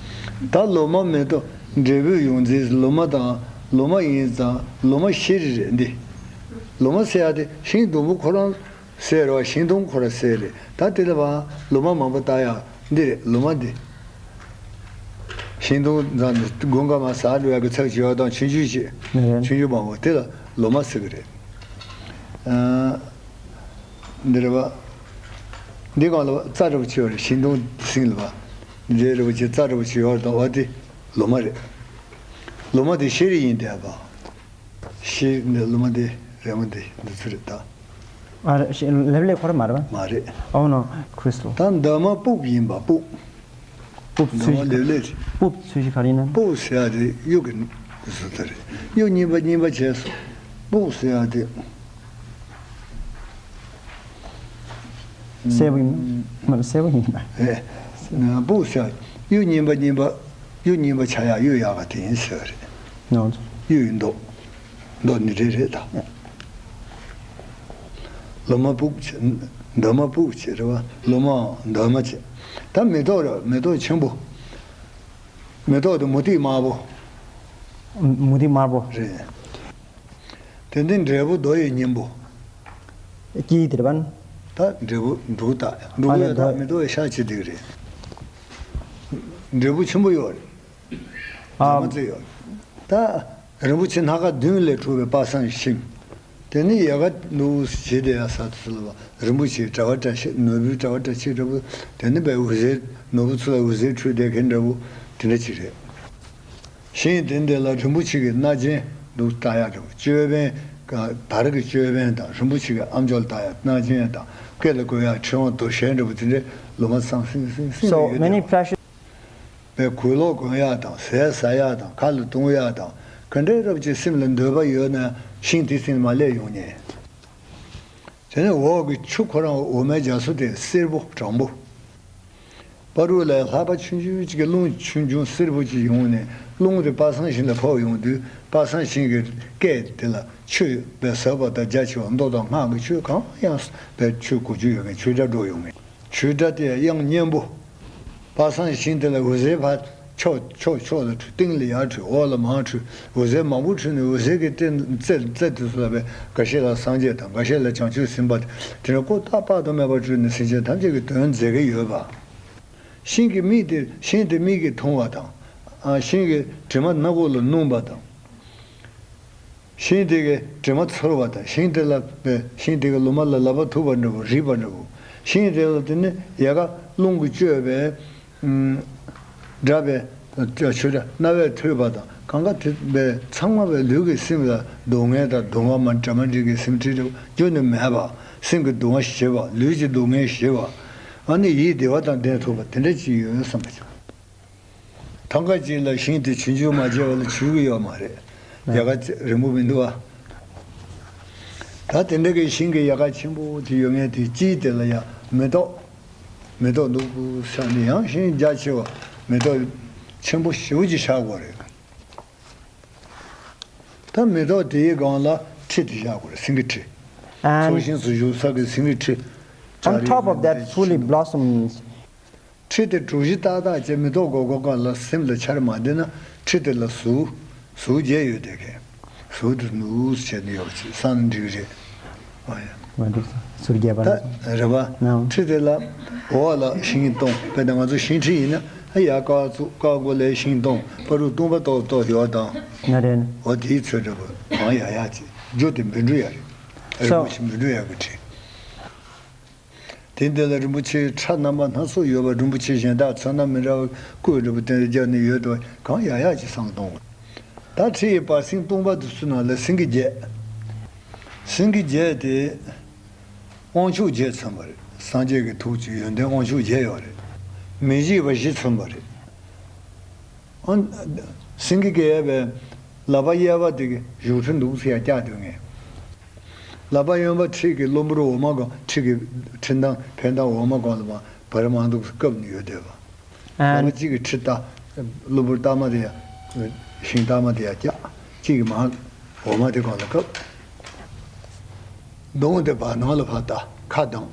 ད་ལོ་མ་མེ་ཏོག་འབྲས་བུ་ཡོངས་འཛིན་ལོ་མ་དང་ལོ་མ་ཡིན་ཙང་ལོ་མ་ཤེལ་རི་རེད་འདི། ལོ་མ་ཟེར་ཡ་དེ་ཤིང་སྡོང་པོ་ཁོ་རང་། གསེར་བ་ཤིང་སྡོང་ཁོ་ར་གསེར་རེད། ད་དེ་ལ་བ་ལོ་མ་མང་པོ་བཏགས་ཡག་འདི་རེད། ལོ་མ་འདི། ཤིང་སྡོང་འཛམ་དགུན་ཁ་མ་ཟག་འགྲོ་ཡག་གི་ཚབ་བྱེད་ཡག་དང་ཆུང་ཆུང་ཞིག་ཆུང་ཆུང་མང་པོ་དེ་ལ་ལོ་མ་ཟེར་གི་རེད། ཨ། འདི་རེད་བ། འདི་སྒང་ལ་བ་རྩྭ་འདྲ་པོ་ཅིག་ཡོད་རེད། ཤིང་སྡོང་འདི་སིང་ལ་བ། འདི་འདྲ་པོ་ཅིག་རྩྭ་འདྲ་པོ་ཅིག་ཡོད་རེད་དང་བ་དེ་ལོ་མ་རེད། ལོ་མ་དེ་ཤེལ་རི་ཡིན་བསྡད་པ། ཤེལ་འདི་ལོ་མ་འདི་རི་མོ་འདི་འདི་ཚོ་རེད་ད། ཨ་རེ་ཤེ་ལེབ་ལེབ་ཁོ་ར་མ་རེད་པ། མ་རེད། Oh no, crystal. ད་འདབ་མ་སྤུབས་ཡིན་པ་སྤུབས། སྤུབས་ཚུལ་འདབ་མ་ལེབ་ལེབ་རེད། སྤུབས་ཚུལ་ཞིག་ག་རེ་ཡིན་ན། སྤུབས་ཟེར་ཡ་དེ་གཡུ་གི་བཟོ་ལྟ་རེད། གཡུ་རྙིང་པ་རྙིང་པ་བྱས་སོ། སྤུབས་ཟེར་ཡ་དེ། སེར་པོ་ཡིན་ན། མ་རེད་སེར་པོ་ཡིན་པ། ཨེ། སྤུབས་ཟེར་ཡ་གཡུ་རྙིང་པ་རྙིང་པ། གཡུ་རྙིང་པ་ཆགས་ཡག་གཡུ་ཡག་ག་དེ་ཡིན་ཟེར་བ་རེད། ནོ། གཡུ་ཡི་མདོག་མདོག་ནི་རེ་རེ་དང་། ལོ་མ་སྤུག་ཅེས། འདབ་མ་སྤུག་ཅེས་རེད་བ། ལོ་མའང་འདབ་མ་ཅེས། ད་མེ་ཏོག་རེད་བ། མེ་ཏོག་ཆེན་པོ། མེ་ཏོག་དེ་མུ་ཏིག་དམར་པོ། མུ་ཏིག་དམར་པོ། རེད། དེ་འདི་འབྲས་བུ་རྡོ་ཡི་སྙིང་པོ། དཀྱིལ་དེ་རེད་བ། ད་འབྲས་བུ་འབྲུག་ད་འབྲུག་ཨ་ལས་ཡོད་ད་རྡོ། མེ་ཏོག་ཡི་ཤ་ཆེ་དེ་རེད། འབྲས་བུ་ཆེན་པོ་ཡོད་རེད། ཨ། རྫ་མ་རྩེ་ཡོད། ད་རིན་པོ་ཆེ་སྣ་ཁ་བདུན་ལས་གྲུབ་པའི་དཔག་བསམ་ཤིང་། དེ་ནི་ཡལ་ག་ནོར་བུ་ཞེས་དེ་ཡ་ས་དུ་ལ་བ་རིན་པོ་ཆེ་གྲྭ་པ་གྲྭ་ཆེ་ནོར་བུའི་གྲྭ་པ་གྲྭ་ཆེ་འདྲ་བོ། དེ་ནི་བའི་འོད་ཟེར་ནོར་བུ་ཚུ་ལ་འོད་ཟེར་འཕྲོས་བསྡད་མཁན་འདྲ་བོ་དེ་འདྲ་ཅིག་རེད། ཤིང་དེ་འདི་ལ་རིན་པོ་ཆེ་གི་སྣ་རྒྱན་འདུག་ལྟ་ཡག་འདྲ་བོ། ཅོད་པན། དར་གྱི་ཅོད་པན་དང་རིན་པོ་ཆེ་གི་ཨ་མཆོག་ལ་ལྟ་ཡག་སྣ་རྒྱན་དང་སྐེ་ལ་གོན་ཡག་ཕྲེང་བ་དོ་ཤལ་འདྲ་བོ་དེ་འདྲའི་ལོ་མ་ཚང་སིང་སིང་སིང་ལ་ཡོད་དེ། པའི་གོས་ལོག་གོན་ཡག་དང་ཟས་ཟ་ཡག་དང་ཁ་ལ་བཏུང་ཡག་དང་ག་འདྲའི་རབ་ཀྱི་སེམས་ལ་འདོད་པ་ཡོད་ན་ཤིང་དེ་སེམས་མ་སླེབས་ཡོང་ཉེ། དེ་ནས་འོག་གི་ཆུ་ཁོ་རང་འོ་མའི་རྒྱ་མཚོ་དེ་སེར་པོ་དྲང་པོ། བར་དུ་ལ་ལྷགས་པ་ཆུང་ཆུང་ཅིག་གི་རླུང་ཆུང་ཆུང་སེར་པོ་ཅིག་ཡོང་ནས་རླུང་དེ་དཔག་བསམ་ཤིང་ལ་ཕོག་ཡོང་དུས་དཔག་བསམ་ཤིང་གི་སྐེད་དེ་ལ་ཆུ་བས་ཟབ་པ་དང་རྒྱ་ཆེ་བ་མདོ་དང་སྔགས་ཀྱི་ཆོས་གང་ཡང་བས་ཆུ་གོ་ཆུ་ཡོད་མཁན་ཆོས་སྒྲ་སྒྲོག་ཡོང་མཁན། ཆོས་སྒྲ་དེ་དབྱངས་སྙན་པོ། དཔག་བསམ་ཤིང་དེ་ལ་འོད་ཟེར་ཕར་ ཕྱོགས་ཕྱོགས་ཕྱོགས་ལ་འཁྲུད། སྟེང་ལ་ཡར་འཁྲུད། འོག་ལ་མར་འཁྲུད། འོད་ཟེར་མང་པོ་འཁྲུད་ནས། འོད་ཟེར་གྱི་རྩེ་རྩེ་རྩེ་དེ་ཚོ་ལ་བས། འགའ་ཤས་ལ་སངས་རྒྱས་དང་། འགའ་ཤས་ལ་བྱང་ཆུབ་སེམས་དཔའ་དང་། དེ་འདྲ་ཀོ་ཏག་པག་ཏོ་མེད་པར་འཁྲུད་ནས་སེམས་ཅན་ཐམས་ཅད་ཀྱི་དོན་མཛད་ཀྱི་ཡོད་པ། ཤིང་གི་མིག་དེ། ཤིང་དེ་མིག་གིས་མཐོང་བ་དང་། ཨ། ཤིང་གི་དྲི་མ་སྣ་ཁུག་ལ་སྣོམ་པ་དང་། ཤིང་དེ་གི་དྲི་མ་ཚོར་བ་དང་། ཤིང་དེ་ལ། ཤིང་དེ་གི་ལོ་མ་ལ་ལག་པ་ཐུག་པ་འདྲ་བོ། རིག་པ་འདྲ་བོ། ཤིང་དེ་ལ་དེ་ནི་ཡལ་ག་རླུང་གིས་བསྐྱོད་པའི་འདྲ་བའི་ཆུ་སྒྲ་རྣ་བས་ཐོས་པ་དང་། གང་ག་དེ་བས་ཚང་མ་བས་ལུས་ཀྱི་སེམས་ལ་སྡུག་བསྔལ་དང་སྡུག་བསྔལ་མ་འདྲ་མ་འདྲ་གི་སེམས་ཁྲལ་རྒྱུ་ནི་མེད་པ། སེམས་ཀྱི་སྡུག་བསྔལ་ཞི་བ། ལུས་ཀྱི་སྡུག་བསྔལ་ཞི་བ། ཨ་ནི་ཡིད་བདེ་བ་དང་ལྡན་ཐུབ་པ་དེ་འདྲ་ཅིག་ཡོད་བསམ་པ་བྱུང་། ཐང་ག་ཅིག་ལ་ཤིང་དེ་ཆུང་ཆུང་མ་བྱས་པ་ལ་ཆུད་ཀྱི་ཡོད་མ་རེད། ཡལ་ག་རིང་པོ་མི་འདུག་ཨ། ད་དེ་འདྲ་གི་ཤིང་གི་ཡལ་ག་ཆེན་པོ་དེ་ཡོད་མཁན་དེ་དཀྱིལ་དེ་ལ་ཡང་མེ་ཏོག་མེ་ཏོག་འདུག་ས་ནི་ཡང་ཤིང་རྒྱ་ཆེ་བ། མེ་ཏོག་ཆེན་པོ་ཞེ་པོ་ཅིག་བཞག་དགོས་རེད། ད་མེ་ཏོག་དེའི་སྒང་ལ་ཁྲི་དེ་བཞག་དགོས་རེད། སེང་གེ་ཁྲི། And ཚོགས་ཞིང་སུ་བཞུགས་ས་གི་སེང་གེ་ཁྲི། on top of that fully blossoms. ཁྲི་དེ་གྲུ་བཞི་ཏག་ཏག་བྱས། མེ་ཏོག་སྒོར་སྒོར་སྒང་ལ་སེམས་ལ་འཆར་མ་བསྡད་ན། ཁྲི་དེ་ལ་ཟུག་ཟུག་བརྒྱབ་ཡོད་དེ་གས། ཟུག་དེ་ནུས་བྱས་ནས་ཡོད་ཅེས་བསམ་འགྲིག་རེད། ཨོ་ཡ། མ་འགྲིག་ས་ཟུར་རྒྱབ་པ་ད་ལ་སོང་། རེད་པ། ནའོ། ཁྲི་དེ་ལ་འོག་ལ་ཤིང་སྡོང་། དཔེར་ན་ང་ཚོ་ཤིང་ཁྲི་ཡིན་ན། ཨ་ཡ་ཀ་ཚུགས་ཀ་མགོ་ལའི་ཤིང་སྡོང་། པ་རུ་སྟོང་པ་ཏོག་ཏོག་ཡོད་དང་། ང་རེད། འོ་དེའི་ཚོད་འདྲ་པོ་གང་ཡག་ཡག་ཅིག་རྒྱུ་དེ་འབུད་འགྲོ་ཡག་རེད། རིན་པོ་ཆེ་འབུད་འགྲོ་ཡག་གི་ཁྲི། དེ་འདི་ལ་རིན་པོ་ཆེའི་ཕྲ་རྣམ་པ་སྣ་ཚོགས་ཡོད་པ། རིན་པོ་ཆེ་གཞན་དག་ཚོན་སྣ་མི་འདྲ་བ་བརྐོས་འདྲ་པོ་དེ་རྒྱབ་ནས་ཡོད་དོ། གང་ཡག་ཡག་ཅིག་བསམ་གཏོང་དགོས། ད་ཁྲི་ཡི་བར་སེང་སྟོང་པ་དེ་ཚོའི་ནང་ལ་སེང་གེ་བརྒྱད། སེང་གེ་བརྒྱད་དེ་དབང་ཕྱུག་བརྒྱད་མཚོན་པ་རེད། སངས་རྒྱས་ཀྱི་ཐུགས་ཀྱི་ཡོན་ཏན་དབང་ཕྱུག་བརྒྱད་ཡོད་རེད། མི་བརྗེད་པ་བཞི་མཚོན་པ་རེད། ཨ། སེང་གེ་བརྒྱད་པའི་ལག་པ་གཡས་པ་དེ་གི་བཞུགས་ཁྲི་འདུག་ཟེར་ཡ་བཀྱག་སྡོད་མཁན། ལག་པ་གཡོན་པ་ཁྲི་གི་གློ་འབུར་འོ་མ་གང་། ཁྲི་གི་ཁྲི་མདངས་འཕེན་སྟངས་འོ་མ་གང་ལ་མ་བར་མ་འདུག་སེ་བཀབ་ནས་ཡོད་བསྡད་པ། ཨ། ལག་པ་གཅིག་གིས་ཁྲི་ལྟག་གློ་འབུར་ལྟག་མ་དེ་ཡ། ཤིང་ལྟག་མ་དེ་ཡ་བཀྱག་གཅིག་གིས་མར་འོ་མ་དེ་གང་ལ་བཀབ། གདོང་དེ་བར་སྣང་ལ་ཕར་ལྟ། ཁ་གདངས།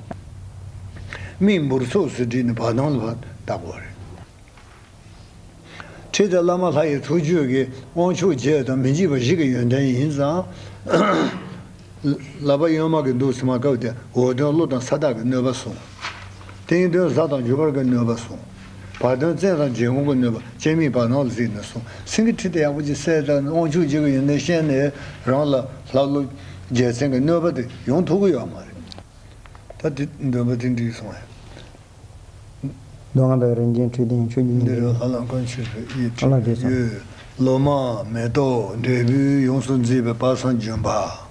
མིག་འབུར་ཚུགས་སུ་བསྒྲིལ་ནས་བར་སྣང་ལ་ཕར་ལྟ་དགོས་རེད། ཁྲི་དེ་བླ་མ་ལྷ་ཡི་ཐུགས་རྒྱུད་ཀྱི་དབང་ཕྱུག་བརྒྱད་དང་མི་འཇིགས་པ་བཞི་གི་ཡོན་ཏན་ཡིན་ཙང་། ལག་པ་གཡོན་མ་གི་འདུག་སེ་མར་བཀབ་སྟེ་འོ་དོད་གློ་དང་ས་བདག་གི་གནོད་པ་སྲུང་། སྟེང་དོད་གཟའ་དང་འཇུག་པར་གྱི་གནོད་པ་སྲུང་། བར་དོད་བཙན་དང་འཇལ་འགོང་གི་གནོད་པ། སྤྱན་མིག་བར་སྣང་ལ་གཟིགས་ནས་སྲུང་། སེང་གེ་ཁྲི་དེ་ཡག་པོ་ཅིག་གསལ་དང་དབང་ཕྱུག་བརྒྱད་ཀྱི་ཡོན་ཏན་ཤེས་ནས་རང་ལ་ལྷ་ཀླུ་རྒྱལ་མཚན་གྱི་གནོད་པ་དེ་ཡོང་ཐུབ་ཀྱི་ཡོད་མ་རེད། ད་དེ་འདོན་པ་དེ་འགྲིག་སོང་ཨེ། མདོ་སྔགས་པའི་རིན་ཆེན་ཁྲི་སྟེང་ཆོས་ཀྱི་འདི་རུ་ལྷ་ལ་མགོན་ཆུ་ཚོད་ཡི་ཁྲི་ལ་རྗེས་སོང་། ཡོད། ལོ་མ་མེ་ཏོག་འབྲས་བུས་ཡོངས་སུ་མཛེས་པའི་དཔག་བསམ་ལྗོན་པ།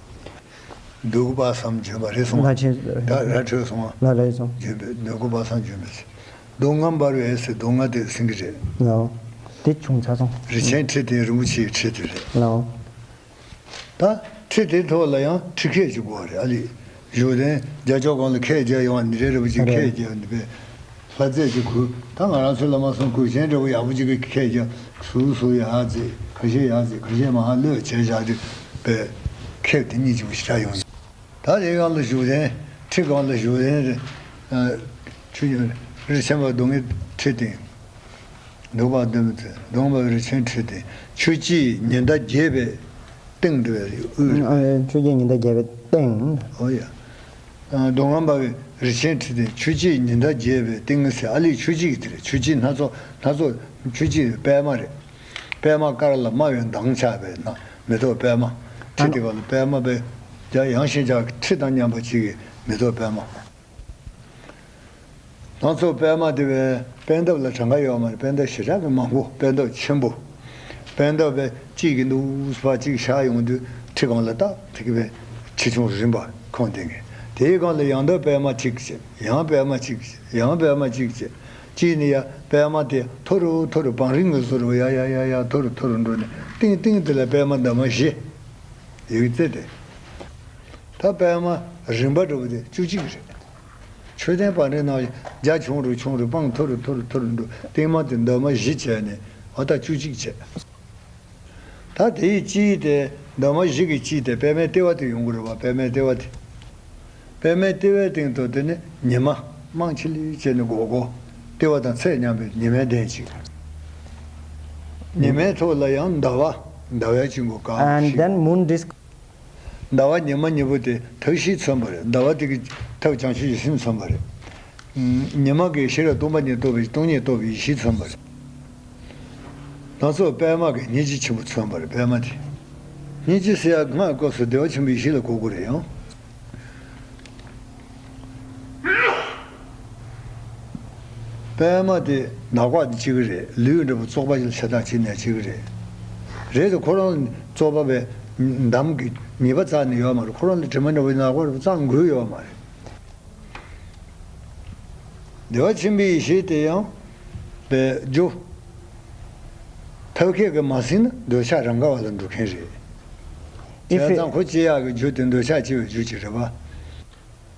འདུག་དཔག་བསམ་ལྗོན་པ་རེད་སོང་། ལ་ཆེན་ད་ར་འཕྲོད་སོང་ང་། ལ་རེད་སོང་། ལྗོན་པའི་འདུག་དཔག་བསམ་ལྗོན་པའི་ཚེ། མདོ་སྔགས་འབར་བའི་ཟེར། མདོ་སྔགས་དེ་སེང་གེ་རེད། ལའོ། དེ་བྱུང་ཚར་སོང་། རིན་ཆེན་ཁྲི་སྟེང་རིན་པོ་ཆེའི་ཁྲི་དེ་རེད། ལའོ། ད་ཁྲི་དེའི་ཐོག་ལ་ཡང་ཁྲི་ཁས་ཅིག་དགོས་རེད་ཨ་ལི། བཞུགས་གདན་རྒྱ་ཕྱོགས་གང་ལ་ཁས་རྒྱག་ཡོང་བ་འདི་རེད། རེད་པ་ཅིག་རེད། ཁས་རྒྱག་འདི་པས་ལྷ་རྫས་ཅིག་གུས། ད་ང་རང་ཚོའི་བླ་མ་གསུམ་གུས་ཆེན་འདྲ་བོ་ཡག་པོ་ཅིག་གིས་ཁས་རྒྱག་ཟུར་ཟུར་ཡར་འཛེགས། ཁ་ཤས་ཡར་འཛེགས། ཁ་ཤས་མར་གློད་བྱས་བཞག་དུས་པས་ཁས་དེ་གཉིས་ཅིག་པོ་ཞེ་དྲག་ཡོང་། ད་དེའི་སྒང་ལ་བཞུགས་གདན། ཁྲི་སྒང་ལ་བཞུགས་གདན་རེད། ཨ། ཆུ་རི་ཆེན་པ་སྡུག་བསྔལ་ཁྲི་སྟེང་། འདུག་པ་འདུག་མི་ཚེ་སྡོང་པོ་རི་ཆེན་ཁྲི་སྟེང་། ཆུ་སྐྱེས་ཉི་ཟླ་རྒྱས་པའི་སྟེང་དུ་དབུས། ཨ། ཆུ་སྐྱེས་ཉི་ཟླ་རྒྱས་པའི་སྟེང་། ཨོ་ཡ། ཨ། མདོ་སྔགས་འབར་བའི་རི་ཆེན་ཁྲི་སྟེང་། ཆུ་སྐྱེས་ཉི་ཟླ་རྒྱས་པའི་སྟེང་ཟེར་ཨ་ལི་ཆུ་སྐྱེས་དེ་རེད། ཆུ་སྐྱེས་སྣ་ཚོགས་སྣ་ཚོགས་ཆུ་སྐྱེས་པད་མ་རེད། པད་མ་དཀར་ལ་དམར་བའི་མདངས་ཆགས་པའི་ནང་མེ་ཏོག་པད་མ། ཁྲི་དེ་ག་ལ་པད་མ་པའི་རྒྱ་ཡངས་ཤིང་རྒྱ་ཁྲི་དང་མཉམ་པ་ཅིག་གི་མེ་ཏོག་པད་མ། སྣ་ཚོགས་པད་མ་དེ་བས་པད་འདབ་ལ་གྲངས་ཀ་ཡོད་མ་རེད། པད་འདབ་ཞེ་དྲག་གི་མང་པོ། པད་འདབ་ཆེན་པོ། པད་འདབ་པའི་གཅིག་གི་འདུག་ཕར་གཅིག་བཞག་ཡོང་དུས་ཁྲི་སྒང་ལ་ཏག་ཏག་གི་བས་ཁྲི་ཆུང་རིམ་པ་ཁོང་སྟེང་གི། དེའི་སྒང་ལ་ཡང་དག་པད་མ་གཅིག་བྱས། ཡང་པད་མ་གཅིག་བྱས། ཡང་པད་མ་གཅིག་བྱས། གཅིག་ནི་ཡ་པད་མ་དེ་མཐོ་རུ་མཐོ་རུ་བང་རིམ་གྱི་བཟོ་འདྲ་བོ་ཡ་ཡ་ཡ་ཡ་མཐོ་རུ་མཐོ་རུ་འགྲོ་ནས་སྟེང་སྟེང་དེ་ལ་པད་མ་འདབ་མ་བཞི་ཡོད་ཚེ་དེ། ད་པད་མ་རིམ་པ་འདྲ་བོ་དེ་བཅུ་གཅིག་རེད། མཆོད་རྟེན་བང་རིམ་ནང་རྒྱ་ཆུང་རུ་ཆུང་རུ་སྤང་མཐོ་རུ་མཐོ་རུ་མཐོ་རུ་འགྲོ། སྟེང་མ་དེ་འདབ་མ་བཞི་བྱས་ནས་འོ་ད་བཅུ་གཅིག་བྱས། ད་དེའི་དཀྱིལ་དེ་འདབ་མ་བཞི་གི་དཀྱིལ་དེ་པད་མའི་ལྟེ་བ་དེ་ཡོང་གི་རེད་པ། པད་མའི་ལྟེ་བ་དེ། པད་མའི་ལྟེ་བའི་སྟེང་དུ་དེ་ནི་ཉི་མ་མང་ཆེ་ལི་བྱས་ནས་སྒོར་སྒོར་ལྟེ་བ་དང་ཚད་མཉམ་པའི་ཉི་མའི་གདན་ཅིག་ཉི་མའི་ཐོག་ལ་ཡང་ཟླ་བ། ཟླ་བའི་སྤྱི་སྒོ་གང་ཞིག And then moon disc. ཟླ་བ་ཉི་མ་གཉིས་པོ་དེ་ཐབས་ཤེས་མཚོན་པ་རེད། ཟླ་བ་དེ་གི་ཐབས་བྱང་ཆུབ་ཀྱི་སེམས་མཚོན་པ་རེད། ཉི་མ་གིས་ཤེས་རབ་སྟོང་པ་ཉིད་རྟོགས་པའི་སྟོང་ཉིད་རྟོགས་པའི་ཡེ་ཤེས་མཚོན་པ་རེད། སྣ་ཚོགས་པད་མ་གིས་སྙིང་རྗེ་ཆེན་པོ་མཚོན་པ་རེད། པད་མ་དེ། སྙིང་རྗེ་ཟེར་ཡག་སྔགས་སྐབས་སུ་བདེ་བ་ཆེན་པོའི་ཡེ་ཤེས་ལ་གོ་དགོས་རེད་ཡང་། པད་མ་དེ་ནག་པ་དེ་གཅིག་རེད། ལུས་འདྲ་པོ་བཙོག་པ་ཞིག་ལ་ཤ་སྟག་བྱེད་ནས་གཅིག་རེད། རེད་དེ་ཁོ་རང་བཙོག་པ་བས་འདམ་གྱི་ཉེས་པ་རྩ་ནས་ཡོད་མ་རེད། ཁོ་རང་ལ་དྲི་མ་འདྲ་པོ་ནག་པ་རེད་པ་རྩ་འགུལ་ཡོད་མ་རེད། བདེ་བ་ཆེན་པོའི་ཡེ་ཤེས་དེ་ཡང་པའི་རྒྱུ། ཐབས་མཁས་ཀྱིས་མ་ཟིན་ན་འདོད་ཆགས་རང་ག་བ་ལ་འགྲོ་མཁན་རེད། If བྱས་it- ཙང་ཁོ་སྐྱེ་ཡག་གི་རྒྱུ་དེ་འདོད་ཆགས་སྐྱེ་བའི་རྒྱུ་ཅིག་རེད་པ།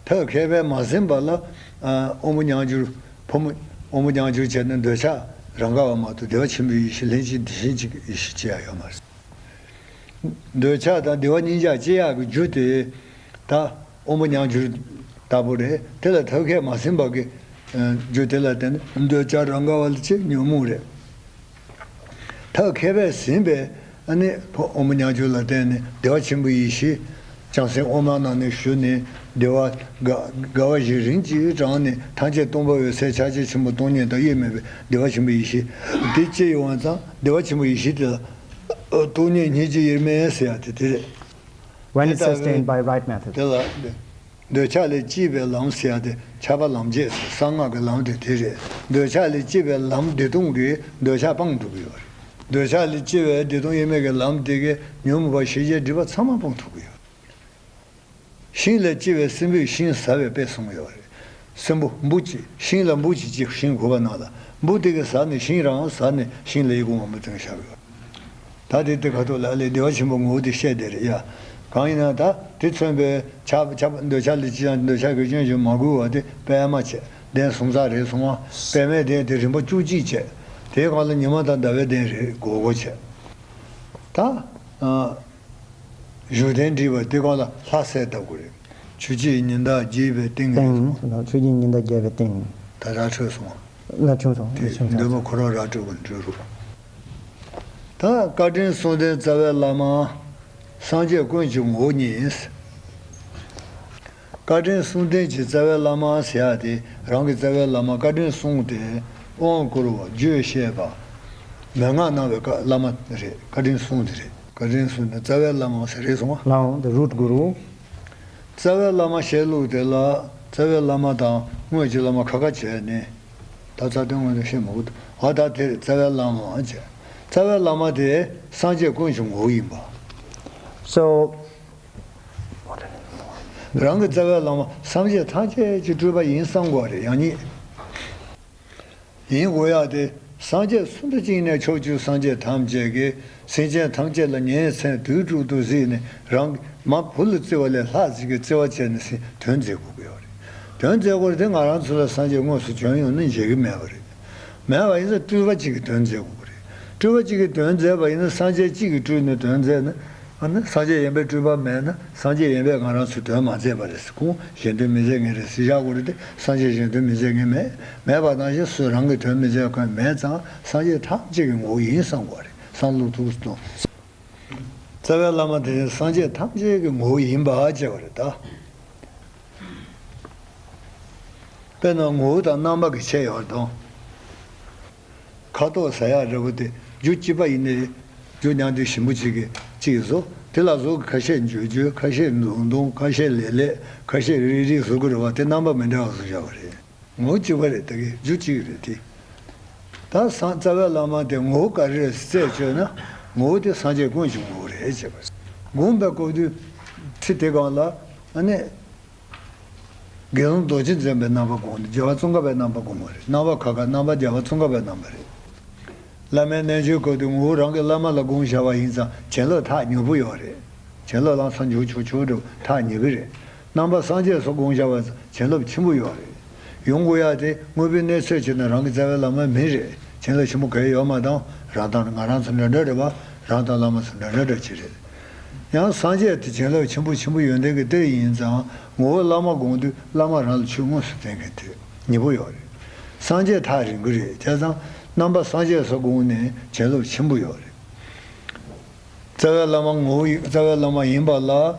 ཐབས་མཁས་པས་མ་ཟིན་པ་ལ། ཨ། དབང་པོ་མྱང་འགྱུར། ཕོ་མོ། དབང་པོ་མྱང་འགྱུར་བྱས་ན་འདོད་ཆགས་རང་ག་བ་མ་གཏོགས་བདེ་བ་ཆེན་པོའི་ཡེ་ཤེས་ལྷན་ཅིག་དེ་བཞིན་གཅིག་གི་ཡེ་ཤེས་སྐྱེ་ཡག་ཡོད་མ་རེད། འདོད་ཆགས་དང་བདེ་བ་གཉིས་ཆར་སྐྱེ་ཡག་གི་རྒྱུ་དེ་ད་དབང་པོ་མྱང་འགྱུར་ལྟ་བུ་རེད། དེ་ལ་ཐབས་མཁས་མ་ཟིན་པ་གི་རྒྱུ་དེ་ལ་བརྟེན་ནས་འདོད་ཆགས་རང་ག་བ་ལ་སྐྱེ། ཉོན་མོངས་རེད། ཐབས་མཁས་པས་ཟིན་པས་ཨ་ནི་ཕོ་དབང་པོ་མྱང་འགྱུར་ལ་བརྟེན་ནས་བདེ་བ་ཆེན་པོའི་ཡེ་ཤེས། བྱང་སེམས་དབུ་མ་ནང་ནས་ཞུ་ནས་བདེ་བ་དགའ་དགའ་བ་བཞིན་རིམ་གྱིས་དྲངས་ནས་ཐམས་ཅད་སྟོང་པ་འོད་གསལ་ཕྱག་རྒྱ་ཆེན་པོ་སྟོང་ཉིད་དང་དབྱེར་མེད་པའི་བདེ་བ་ཆེན་པོའི་ཡེ་ཤེས་དེ་སྐྱེ་ཡོང་བ་ཙང་བདེ་བ་ཆེན་པོའི་ཡེ་ཤེས་དེ་ལ་སྟོང་ཉིད་སྙིང་རྗེ་དབྱེར་མེད་ཟེར་ཡ་དེ་དེ་རེད། When it's དེ་ལྟ་བུའི་sustained by right method. དེ་ལ། འདོད་ཆགས་ལས་སྐྱེས་པའི་ལམ་ཟེར་ཡ་དེ་ཆགས་པ་ལམ་བརྒྱད་ཟེར། གསང་སྔགས་ཀྱི་ལམ་དེ་དེ་རེད། འདོད་ཆགས་ལས་སྐྱེས་པའི་ལམ་བདེ་སྟོང་གིས་འདོད་ཆགས་སྤང་ཐུབ་ཀྱི་ཡོད་རེད། འདོད་ཆགས་ལས་སྐྱེས་པའི་བདེ་སྟོང་དབྱེར་མེད་ཀྱི་ལམ་དེ་གིས་ཉོན་མོངས་པ་ཞེས་བྱའི་སྒྲིབ་པ་ཚང་མ་སྤང་ཐུབ་ཀྱི་ཡོད་རེད། ཤིང་ལས་སྐྱེས་པའི་སྲིན་པོས་ཤིང་ཟ་བའི་དཔེ་གསུངས་ཡོད་རེད། སྲིན་པོ་འབུ་ཅིག་ཤིང་ལ་འབུ་ཅིག་སྐྱེས། ཤིང་དགུ་པ་ནང་ལ་འབུ་དེ་གིས་ཟ་ནས་ཤིང་རང་ཟ་ནས་ཤིང་ལ་ཡི་གུ་མང་པོ་བཏོན་བཞག་ཡོད། ད་དེ་དེ་ཁ་ཐུག་ལ་ཨ་ལས་བདེ་བ་ཆེན་པོའི་ངོ་བོ་དེ་བཤད་བསྡད་རེད་ཡ། གང་ཡིན་ན་ད་དེ་མཚོན་པའི་ཆགས་ཆགས་འདོད་ཆགས་ལས་སྐྱེས་ཀྱང་འདོད་ཆགས་ཀྱི་སྐྱོན་གྱིས་མ་གོས་པ་དེ་པད་མ་བྱས། གདན་གསུམ་ཚར་རེད་སོང་བ། པད་མའི་གདན་དེ་རིམ་པ་བཅུ་གཅིག་བྱས། དེའི་སྒང་ལ་ཉི་མ་དང་ཟླ་བའི་གདན་རེ་སྒོར་སྒོར་བྱས། ད། ཨ། བཞུགས་གདན་བྲིས་པ་དེ་སྒང་ལ་ལྷ་གསལ་བཏབ་དགོས་རེད། ཆོས་ཀྱི་ཉི་ཟླ་རྒྱས་པའི་སྟེང་ནས། སྟེང་ནས་ཆོས་ཀྱི་ཉི་ཟླ་རྒྱས་པའི་སྟེང་ནས། ད་ར་འཕྲོད་སོང་བ། ལ་ཆུང་སོང་། དེ་ལ་ཆུང་སོང་། འདོད་མ་ཁོ་རང་ར་སྤྲོད་དགོས་འགྲོ་རུ། ད་བཀའ་དྲིན་གསུམ་ལྡན་རྩ་བའི་བླ་མ། སངས་རྒྱས་ཀུན་གྱི་ངོ་བོ་ཉིད། བཀའ་དྲིན་གསུམ་ལྡན་གྱི་རྩ་བའི་བླ་མ་ཟེར་ཡ་དེ་རང་གི་རྩ་བའི་བླ་མ་བཀའ་དྲིན་གསུམ་དེ་དབང་བསྐུར་བ་རྒྱུད་བཤད་པ། མན་ངག་གནང་བའི་བཀའ་བླ་མ་རེད། བཀའ་དྲིན་གསུམ་དེ་རེད། བཀའ་དྲིན་གསུམ་ནི་རྩ་བའི་བླ་མ་ཟེར་རེད་སོང་བ། བླ་མ་the root guru. རྩ་བའི་བླ་མ་བཤད་ལུགས་དེ་ལ་རྩ་བའི་བླ་མ་དང་དངོས་ཀྱི་བླ་མ་ཁ་ཁ་བྱས་ནས། ད་རྩ་དོན་དངོས་དེ་བཤད་མ་དགོས་འདུག་ཨ་ད་དེ་རེད། རྩ་བའི་བླ་མ་བྱས། རྩ་བའི་བླ་མ་དེ་སངས་རྒྱས་ཀུན་གྱི་ངོ་བོ་ཡིན་པ། So རང་གི་རྩ་བའི་བླ་མ་སངས་རྒྱས་ཐམས་ཅད་ཀྱི་སྤྲུལ་པ་ཡིན་བསམ་དགོས་རེད་ཡང་སྙིང་། ཡིན་དགོས་ཡག་དེ་སངས་རྒྱས་སུ་འདྲ་ཅིག་ནས་ཕྱོགས་བཅུའི་སངས་རྒྱས་ཐམས་ཅད་ཀྱིས་སེམས་ཅན་ཐམས་ཅད་ལ་ཉིན་མཚན་དུས་དྲུག་ཏུ་གཟིགས་ནས་རང་མ་བུ་ལ་བརྩི་བ་ལས་ལྷག་ཅིག་གི་བརྩི་བ་བྱས་ནས་དོན་མཛད་དགོས་ཀྱི་ཡོད་རེད། དོན་མཛད་དགོས་རེད་དེ་ང་རང་ཚོ་ལ་སངས་རྒྱས་དངོས་སུ་བྱོན་ཡོང་ན་མཇལ་གྱི་མེད་པ་རེད། མེད་པ་ཡིན་ཙང་སྤྲུལ་པ་གཅིག་གིས་དོན་མཛད་དགོས་ཀྱི་རེད། སྤྲུལ་པ་གཅིག་གིས་དོན་མཛད་པ་ཡིན་ན་སངས་རྒྱས་གཅིག་གིས་སྤྲུལ་ནས་དོན་མཛད་ན། ཨ་ནི་སངས་རྒྱས་གཞན་པའི་སྤྲུལ་པ་མེད་ན་སངས་རྒྱས་གཞན་པས་ང་རང་ཚོའི་དོན་མ་མཛད་པ་རེད། ཁོང་གཞན་དོན་མི་མཛད་མཁན་རེད་ཟེར་བཞག་དགོས་རེད་དེ། སངས་རྒྱས་གཞན་དོན་མི་མཛད་མཁན་མེད། མེད་པ་ནང་བཞིན་སུ་རང་གི་དོན་མི་མཛད་མཁན་མེད་ཙང་སངས་རྒྱས་ཐམས་ཅད་ཀྱི་ངོ་བོ་ཡིན་བསམ་དགོས་རེད། བསམ་བློ་ཐུགས་སུ་གཏོང་། རྩ་བའི་བླ་མ་དེ་སངས་རྒྱས་ཐམས་ཅད་ཀྱི་ངོ་བོ་ཡིན་པ་བྱས་པ་རེད་ད། དཔེར་ན་ངོ་བོ་དང་རྣམ་པ་གི་ཁྱད་ཡོད་དང་། ཁ་དོག་ཟ་ཡག་འདྲ་པོ་དེ་རྒྱུ་གཅིག་པ་ཡིན་ནའི་རྒྱུ་མཉམ་དུ་ཞིམ་པོ་གཅིག་གིས་གཅིག་བཟོ། དེ་ལ་བཟོ་གི་ཁ་ཤས་འཇུ་འཇུ། ཁ་ཤས་མདུང་མདུང་། ཁ་ཤས་ལེགས་ལེགས། ཁ་ཤས་རིག་རིག་བཟོ་གི་རེད་བ། དེ་རྣམ་པ་མི་འདྲ་བ་བཟོ་བཞག་པ་རེད། ངོ་བོ་གཅིག་པ་རེད། ད་གི་རྒྱུ་གཅིག་རེད་དེ། ད་སངས་རྩ་བའི་བླ་མ་དེ་ངོ་བོ་ག་རེ་རེད་རྩད་གཅོད་ན་ངོ་བོ་དེ་སངས་རྒྱས་ཀུན་གྱི་ངོ་བོ་རེད་ཅེས་པ་རེད། སྒོམ་པའི་སྐབས་དུས་ཁྲི་དེ་སྒང་ལ་ཨ་ནི། དགེ་སློང་རྡོ་རྗེ་འཛིན་པའི་རྣམ་པ་སྒོམ་ནས་རྒྱལ་བ་ཙོང་ཁ་པའི་རྣམ་པ་སྒོམ་པ་རེད། རྣམ་པ་ཁ་ཁ་རྣམ་པ་རྒྱལ་བ་ཙོང་ཁ་པའི་རྣམ་པ་རེད། བླ་མའི་རྣལ་འབྱོར་སྐབས་དུས་ངོ་བོ་རང་གི་བླ་མ་ལ་སྒོམ་བཞག་པ་ཡིན་ཙང་བྱིན་རླབས་ཐག་ཉེ་པོ་ཡོད་རེད། བྱིན་རླབས་ལམ་སང་འཇུག་ཆོག་ཆོག་འགྲོ་ཐག་ཉེ་གི་རེད། རྣམ་པ་སངས་རྒྱས་སུ་སྒོམ་བཞག་པ་ཙང་བྱིན་རླབས་ཆེན་པོ་ཡོད་རེད། ཡོང་དགོས་ཡ་དེ་དངོས་པོའི་གནས་ཚུལ་བྱས་ན་རང་གི་རྩ་བའི་བླ་མ་མིན་རེད། བྱིན་རླབས་ཆེན་པོ་གང་ཡང་ཡོད་མ་དང་རང་དང་ང་རང་ཚོ་འདྲ་འདྲ་རེད་པ། རང་དང་བླ་མ་ཚོ་འདྲ་འདྲ་འདྲ་ཅིག་རེད། ཡང་སངས་རྒྱས་དེ་བྱིན་རླབས་ཆེན་པོ་ཆེན་པོ་ཡོན་ཏན་གྱི་གཏེར་ཡིན་ཙང་ངོ་བོ་བླ་མ་དགོངས་དུས་བླ་མ་རང་ལ་ཆོས་དངོས་སུ་བསྟན་མཁན་དེ་ཉེ་པོ་ཡོད་རེད། སངས་རྒྱས་ཐག་རིང་གི་རེད། བྱས་ཙང་ རྣམ་པ་སངས་རྒྱས་སུ་དགོངས་ནས་བྱིན་རླབས་ཆེན་པོ་ཡོད་རེད། རྩ་བའི་བླ་མ་ངོ་བོ་ཡི་རྩ་བའི་བླ་མ་ཡིན་པ་ལ་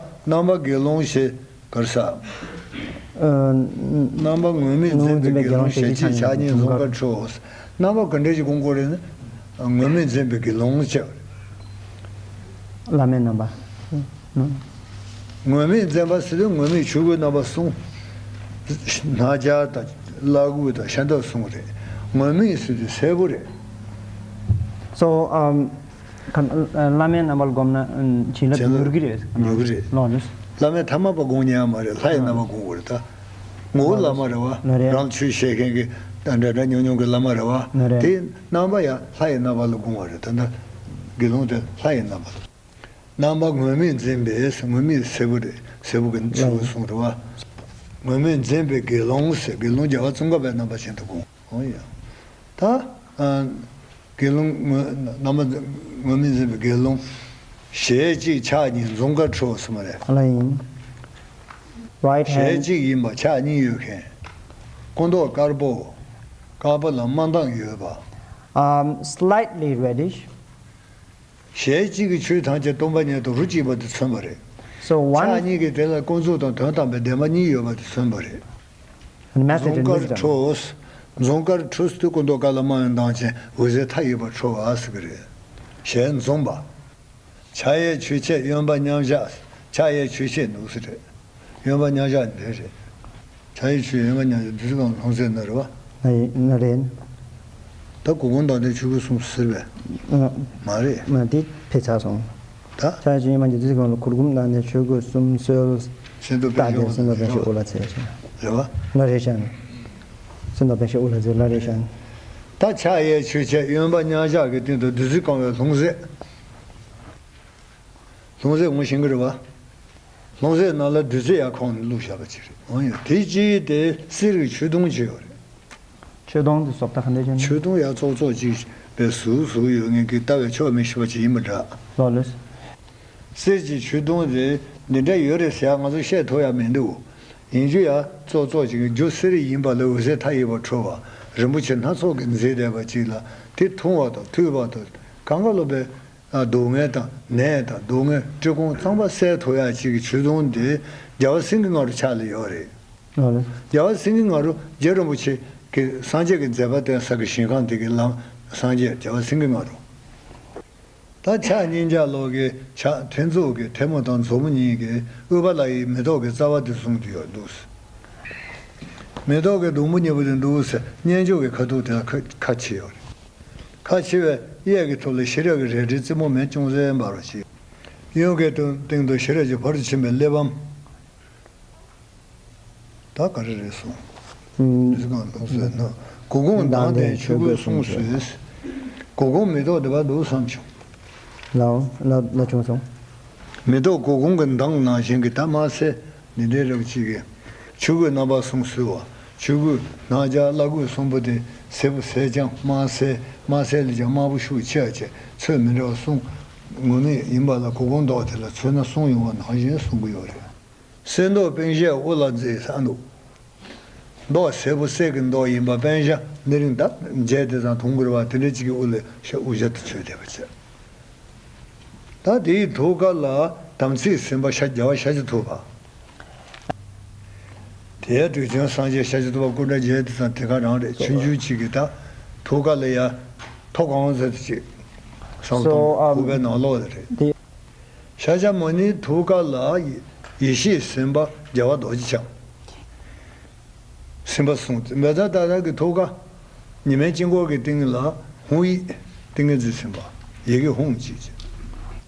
རྣམ་པ་དགེ་སློང་ཞེས་ག་རེ་ཟེར། ཨ། རྣམ་པ་ངོས་མེད་འཛིན་པའི་དགེ་སློང་ཞལ་གཅིག་ཕྱག་གཉིས་འཛུམ་དཀར་ཁྲོ། རྣམ་པ་ག་འདྲ་ཞིག་དགོངས་དགོས་རེད་ན། ངོས་མེད་འཛིན་པའི་དགེ་སློང་བྱས་པ་རེད། བླ་མའི་རྣམ་པ། ངོས་མེད་འཛིན་པ་ཟེར་དུས་ངོས་མེད་ཆོས་སྐུའི་རྣམ་པ་གསུམ། སྣང་རྒྱ་དང་བླ་སྐུ་དང་ཤ་འདབ་གསུམ་རེད། ངོས་མེད་ཟེར་དུས་གསལ་པོ་རེད། So, um, བླ་མའི་རྣམ་པར་བསྒོམས་ན་བྱིན་རླབས་མྱུར་གྱི་རེད། མྱུར་གྱི་རེད། ལོ་ནི། བླ་མའི་ཐ་མལ་པ་དགོངས་ཉན་ཡ་མ་རེད། ལྷ་ཡི་རྣམ་པ་དགོངས་དགོས་རེད་ད། ངོ་བོ་བླ་མ་རེད་བ། ལོ་རེད། རང་ཆོས་བཤད་མཁན་གྱི་ད་འདྲ་འདྲ་ཉུང་ཉུང་གི་བླ་མ་རེད་བ། ལོ་རེད། དེའི་རྣམ་པ་ཡང་ལྷ་ཡི་རྣམ་པ་ལ་དགོངས་པ་རེད། ད་ལྟ་དགེ་སློང་དེ་ལྷ་ཡི་རྣམ་པ་ལ། རྣམ་པ་ངོས་མེད་འཛིན་པས། ངོས་མེད་གསལ་པོ་རེད། གསལ་པོ་གི་ཆོས་གསུང་རེད་བ། ངོས་མེད་འཛིན་པའི་དགེ་སློང་ཟེར། དགེ་སློང་རྒྱལ་བ་ཙོང་ཁ་པའི་རྣམ་པ་ཅན་དུ་དགོངས། འོ་ཡ། ད། ཨ། དགེ་སློང་ངོས་རྣམ་པ་ངོས་མེད་འཛིན་པའི་དགེ་སློང་། ཞལ་གཅིག་ཕྱག་གཉིས་འཛུམ་དཀར་ཁྲོ་ཟེར་མ་རེད། ལ་ཡིན། Right ཞལ་hand. གཅིག་ཡིན་པ་ཕྱག་གཉིས་ཡོད་མཁན། སྐུ་མདོག་དཀར་པོ། དཀར་པོ་ལ་དམར་མདངས་ཡོད་པ། Um, slightly reddish. ཞལ་གཅིག་གིས་ཆོས་ཐམས་ཅད་སྟོང་པ་ཉིད་དུ་རོ་གཅིག་པ་དེ་མཚོན་པ་རེད། So one ཕྱག་གཉིས་ཀྱིས་དེ་ལ་ཀུན་རྫོབ་དང་དོན་དམ་པའི་བདེན་པ་གཉིས་ཡོད་པ་དེ་མཚོན་པ་རེད། And method འཛུམ་in དཀར་wisdom. ཁྲོ། འཛུམ་དཀར་ཁྲོ་ཟེར་དུས་སྐུ་མདོག་དཀར་ལ་དམར་བའི་མདངས་ཅན་འོད་ཟེར་མཐའ་ཡས་པ་འཕྲོ་བ་ཟེར་གི་རེད། ཞལ་འཛུམ་པ། ཕྱག་གཡས་ཆོས་འཆད་གཡོན་པ་མཉམ་བཞག་ཕྱག་གཡས་ཆོས་འཆད་འདུག་ཟེར་རེད། གཡོན་པ་མཉམ་བཞག་འདི་རེད། ཕྱག་གཡས་ཆོས་གཡོན་པ་མཉམ་བཞག་བདུད་རྩི་སྒང་ལྷུང་བཟེད་ན་རེད་བ། ཨ་ཡེ་ན་རེད། ད་གོ་གུང་མདའ་ལྡན་ཆོས་སྐུ་གསུམ་ཟེར་བས། ཨ། མ་རེད། མ་དེ་ཕེ་ཚར་སོང་། ད། ཕྱག་གཡས་ཆོས་གཡོན་པ་མཉམ་བཞག་བདུད་རྩི་སྒང་ལ་གོ་གུང་མདའ་ལྡན་ཆོས་སྐུ་གསུམ་གསོལ། སེམས་རྟོགས་པད་ད་དེ་སེམས་རྟོགས་པད་ཤེས་འོ་ལ་ཚེ་ཆེ། རེད་བ། ལ་རེད་ཤག་སེམས་རྟོགས་པད་ཤེས་འོ་ལ་ཚེ་ལ་རེད་ཤག་ད་ཕྱག་གཡས་ཆོས་འཆད་གཡོན་པ་མཉམ་བཞག་གི་སྟེང་དུ་བདུད་རྩི་གང་བའི་ལྷུང་བཟེད། ལྷུང་བཟེད་ངོ་ཤེས་ཀྱི་རེད་བ། ལྷུང་བཟེད་ནང་ལ་བདུད་རྩི་ཡར་ཁོང་ནས་བླུགས་བཞག་པ་ཅིག་རེད། འོ་ཡ། དེ་གཅིག་དེ་གསེར་གྱི་ཆོས་དུང་ཅིག་ཡོད་རེད། ཆོས་དུང་དེ་བཟོ་ལྟ་ག་འདྲ་ཅན། ཆོས་དུང་ཡར་ཙོག་ཙོག་ཅིག་པའི་ཟུར་ཟུར་ཡོད་ངེས་ཀྱི་ལྟ་བའི་ཕྱོགས་མི་ཤེས་པ་ཅིག་ཡིན་པ་འདྲ། ལོ་ལོས། གསེར་གྱི་ཆོས་དུང་དེ་འདི་འདྲ་ཡོད་རེད་ཟེར་ང་ཚོ་བཤད་ཐུབ་ཡ་མི་འདུག་ཡིན་རྒྱུ་ཡ་ཙོག་ཙོག་ཅིག་རྒྱུ་གསེར་ཡིན་པ་ལ་འོད་ཟེར་མཐའ་ཡས་པ་འཕྲོ་བ། རིན་པོ་ཆེ་སྣ་ཚོགས་ཀྱིས་མཛེས་བསྡད་པ་ཅིག་ལ་དེ་འཐུང་བ་དང་འཐུས་པ་དང་གང་ག་ལོ་པའི། སྡུག་བསྔལ་དང་ནད་དང་སྡུག་བསྔལ་བཀྲེས་སྐོམ་ཚང་མ་སེལ་ཐུབ་ཡག་ཅིག་གི་ཆོས་དུང་དེ་རྒྱལ་བ་སེང་གེ་ང་རོ་ཕྱག་ལ་ཡོད་རེད། ཨ་རེད། རྒྱལ་བ་སེང་གེ་ང་རོ་རྗེ་རིན་པོ་ཆེ་གི་སངས་རྒྱས་ཀྱི་མཛད་པ་བསྟན་ས་གི་ཞིང་ཁམས་དེ་གི་ལམ་སངས་རྒྱས་རྒྱལ་བ་སེང་གེ་ང་རོ། ད་ཕྱག་གཉིས་ཀྱང་ལོག་གི་ཕྱག་མཐེབ་མཛུབ་ཀྱི་མཐེ་མོ་དང་མཛུབ་མོ་གཉིས་ཀྱིས་དབུས་པ་ལ་ཡི་མེ་ཏོག་གི་རྩ་བ་དེ་བཟུང་དུ་ཡོད་འདུག་མེ་ཏོག་གི་སྡོང་པོ་གཉིས་པོ་དེ་འདུག་ཟེར་སྙན་ཆུང་གི་ཁ་ཐུག་དེ་ལ་ཁ་ཁ་ཕྱེ་ཡོད་རེད། ཁ་ཕྱེ་བའི་གཡས་ཀྱི་ཐོག་ལ་ཤེས་རབ་ཀྱི་རལ་གྲིའི་རྩེ་མོ་མེ་ཅུང་ཟད་འབར་བ་ཞིག་གཡོན་གྱི་སྟེང་དུ་ཤེས་རབ་ཀྱི་ཕ་རོལ་ཏུ་ཕྱིན་པའི་གླེགས་བམ། ད་ག་རེ་རེད་གསུངས། ཨུམ། དེ་གང་འདུག་ཟེར་ན། གུར་གུམ་མདངས་ལྡན་ཆོས་གོས་གསུངས་ཟེར། གུར་གུམ་མེ་ཏོག་དེ་བ་འདུག་བསམ་བྱུང་། ལའོ་ལ་ལ་བྱུང་སོང་། མེ་ཏོག་གུར་གུམ་གྱི་མདངས་ནང་བཞིན་གྱི་ད་དམར་སེར་འདི་འདྲའི་རབ་ཅིག་གི། ཆོས་གོས་རྣམ་པ་གསུམ་གསོལ་བ། ཆོས་གོས་སྣང་རྒྱ་བླ་གོས་གསུམ་པོ་དེ་སེར་པོ་སེར་ལྗང་དམར་སེར་དམར་སེར་ལས་ཀྱང་དམར་པོ་ཤུགས་ཆེ་བ་བཅས་ཚོས་མི་འདྲ་བ་གསུམ། ངུར་སྨྲིག་ཡིན་པ་ལ་གུར་གུམ་མདོག་དེ་ལ་ཚོས་སྣ་གསུམ་ཡོང་བ་ནང་བཞིན་གསུང་གི་ཡོད་རེད། གསེར་མདོག་སྤུན་བཞིའི་དབུ་ལ་མཛེས་ས་འདུག་མདོག་སེར་པོ་གསེར་གྱི་མདོག་ཡིན་པ་སྤུན་བཞི་ནི་རིང་ད་མཇལ་དེ་དང་མཐོང་གི་རེད་བ། དེ་འདྲ་ཅིག་གི་དབུ་ལ་ཤ་དབུ་ཞྭ་དེ་ཚོས་བསྡད་པ་བྱས། ད་དེའི་ཐུགས་ཀ་ལ་དམ་ཚིག་ཟིན་པ་ཤ་རྒྱལ་བ་ཤཱཀྱ་ཐུབ་པ། དེའི་དུས་ཆེན་སངས་རྒྱས་ཤཱཀྱ་ཐུབ་པ་སྐུ་འདྲ་མཇལ་དེ་དང་དེ་ག་རང་རེད། ཆུང་ཆུང་ཅིག་གི་ད་ཐུགས་ཀ་ལ་ཡ་ཐོག་གང་ཟེར་དེ་ཅིག་བསམ་སོ་སྟངས་ཨམ་ཁུག་པའི་ནང་ལོགས་ལ་རེད། དེ། ཤཱཀྱ་མུ་ནེའི་ཐུགས་ཀ་ལ་ཡེ་ཤེས་ཟིན་པ་རྒྱལ་བ་རྡོ་རྗེ་འཆང་། ཟིན་པ་གསུངས་ཏེ་མེ་ད་ཏ་ར་གི་ཐུགས་ཀ་ཉི་མའི་དཀྱིལ་འཁོར་གྱི་སྟེང་ལ་ཧཱུྃ་ཡིག་ཏིང་ངེ་འཛིན་ཟིན་པ་ཡི་གེ་ཧཱུྃ་ཅེས་བྱ།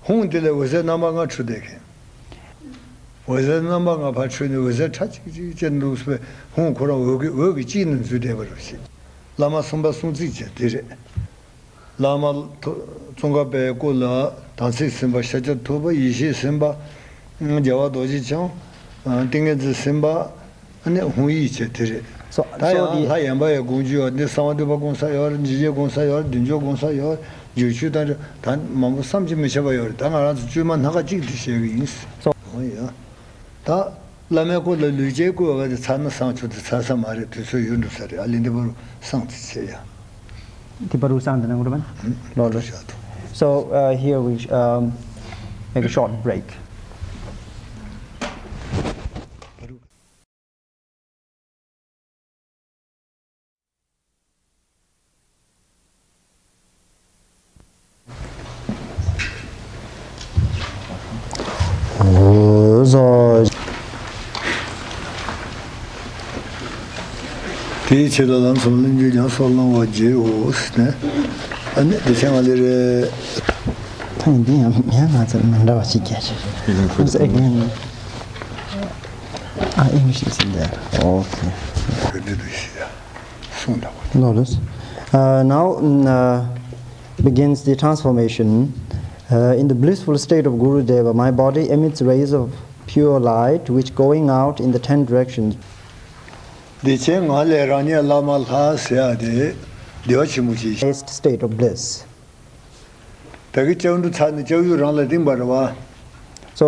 ཧཱུྃ་དེ་ལས་འོད་ཟེར་རྣམ་པ་ལྔ་འཕྲོས་བསྡད་མཁན། འོད་ཟེར་རྣམ་པ་ལྔ་ཕར་འཕྲོས་ནས་འོད་ཟེར་ཁྲ་ཅིག་ཅིག་ཅན་འདུག་པའི་ཧཱུྃ་ཁོ་རང་འོད་ཀྱི་འོད་ཀྱི་དཀྱིལ་ནས་འཛུལ་བསྡད་པ་རེད་ཞེས། བླ་མ་གསུམ་པ་གསུང་ཚིག་ཅན་དེ་རེད། བླ་མ་ཐུ་ཙོང་ཁ་པའི་སྐུ་ལ་དམ་ཚིག་ཟིན་པ་ཤཱཀྱ་ཐུབ་པ། ཡེ་ཤེས་ཟིན་པ་རྒྱལ་བ་རྡོ་རྗེ་འཆང་། ཏིང་ངེ་འཛིན་ཟིན་པ་ནི་ཧཱུྃ་ཡིག་བྱས་དེ་རེད། སོ་ད་སོ་ཡང་དེ་ལྷ་ཡན་པ་ཡི་དགོངས་རྒྱུ་ཡོད། འདི་གསང་བ་འདུས་པ་དགོངས་ས་ཡོད་རེད། འཇིགས་བྱེད་དགོངས་ས་ཡོད་རེད། བདུད་འཇོམས་དགོངས་ས་ཡོད་རེད། སྒྱུར་ཆོས་དང་ད་མང་པོ་བསམ་གྱིས་མི་ཁྱབ་པ་ཡོད་རེད། ད་ང་རང་ཚོ་བཅོས་མ་སྣ་ཁ་གཅིག་དེ་བཤད་གི་ཡིན། སོ། འོ་ཡ། ད་བླ་མའི་སྐུ་ལ་ལུས་སྐྱེས་བསྐུལ་བ་དེ་ཚར་ན་བསང་ཆུ་དེ་ཚར་ས་མ་རེད། དུས་ཚོད་ཡུན་འགྲོ་ས་རེད། ཨ་ལི་འདི་བར་བསང་དེ་བྱེད་ཡ། དེ་བར་དུ་སང་དེ་ན་འགྲོ་བན། ལོ་ལོ། So, uh, here we, um, make a short break. དེའི་ཆེད་ལ་ལམ་གསུམ་ལྷུན་གྱིས་ཉམས་སུ་བླང་བར་བགྱིའོ་ཟེར་ནས། ཨ་ནི་དེ་ཚེ་ང་ལས་རེད། ཐང་འདི་ཡང་ཡང་ང་ཚོ་མི་འདྲ་བ་ཞིག་རྒྱག་ཆོག Once again. Ah, English is in there. Okay. ག་འདྲ་འདུག་ཞེས་གསུངས་འདུག་ལོ་ལོས། Uh, now, mm, uh, begins the transformation. Uh, in the blissful state of Guru Deva, my body emits rays of pure light, which going out in the ten directions. འདི་ཚེ་ང་ལས་རང་ཉིད་བླ་མ་ལྷ་ཟེར་ཡ་དེ་བདེ་བ་ཆེན་པོ་ཞིག Highest state of bliss. ད་གི་ལྕགས་འབྲུ་ཚར་ནས་ལྕགས་ཡུ་རང་ལ་བཏིང་པ་རེད་བ། So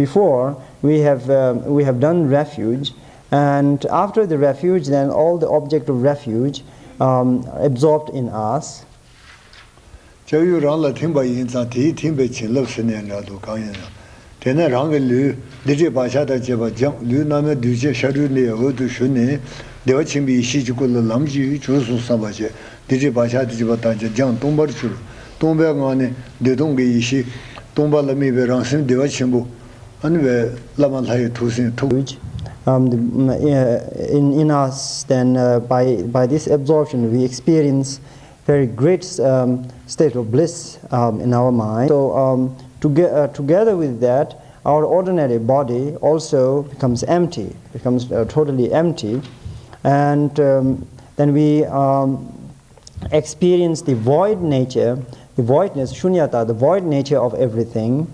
before we have, uh, we have done refuge, and after the refuge, then all the object of refuge, um, absorbed in us. ལྕགས་ཡུ་རང་ལ་ཐིམ་པ་ཡིན་ཙང་དེའི་ཐིམ་པའི་བྱིན་རླབས་ཟེར་ནས་འདྲ་འདུག་གང་ཡིན་ན། དེ་ནས་རང་གི་ལུས་སྡིག་སྒྲིབ་བག་ཆགས་དང་བཅས་པ་སྦྱངས། ལུས་རྣམ་སྨིན་གདུལ་བྱའི་ཤ་རུས་ནི་འོད་དུ་ཞུ་ནས་བདེ་བ་ཆེན་པོའི་ཡེ་ཤེས་ཀྱི་སྐུ་ལ་ལམ་གྱིས་གྱུར་སོང་བསམ་པ་བྱས། སྡིག་སྒྲིབ་བག་ཆགས་དང་བཅས་པ་ཐམས་ཅད་སྦྱངས་སྟོང་པར་གྱུར། སྟོང་པའི་ངང་ནས་བདེ་སྟོང་གི་ཡེ་ཤེས་སྟོང་པ་ལ་དམིགས་པའི་རང་སེམས་བདེ་བ་ཆེན་པོ། ཨ་ནི་བའི་བླ་མ་ལྷ་ཡི་ཐུགས་སེམས་ཐུགས། Um, the, mm, uh, in, in us, then, uh, by, by this absorption, we experience very great, um, state of bliss, um, in our mind. So, um, toge- uh, together with that, our ordinary body also becomes empty, becomes, uh, totally empty. And, um, then we, um, experience the void nature, the voidness, shunyata, the void nature of everything.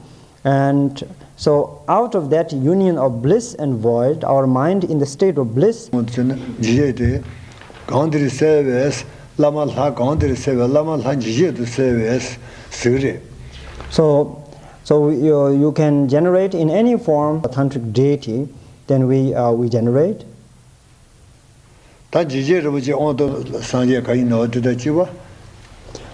And so, out of that union of bliss and void, our mind in the state of bliss. འཇིགས་བྱེད་དེ་གང་དེར་གསལ་བས། བླ་མ་ལྷ་གང་དེར་གསལ་བས། བླ་མ་ལྷ་འཇིགས་བྱེད་དུ་གསལ་བས་ཟེར་གི་རེད། So, so you, you can generate in any form a tantric deity, then we, uh, we generate. ད་འཇིགས་བྱེད་རིན་པོ་ཆེ་དབང་ཐོབ་སངས་རྒྱས་ག་ཡིན་ནོ་དེ་དང་གཅིག་པ།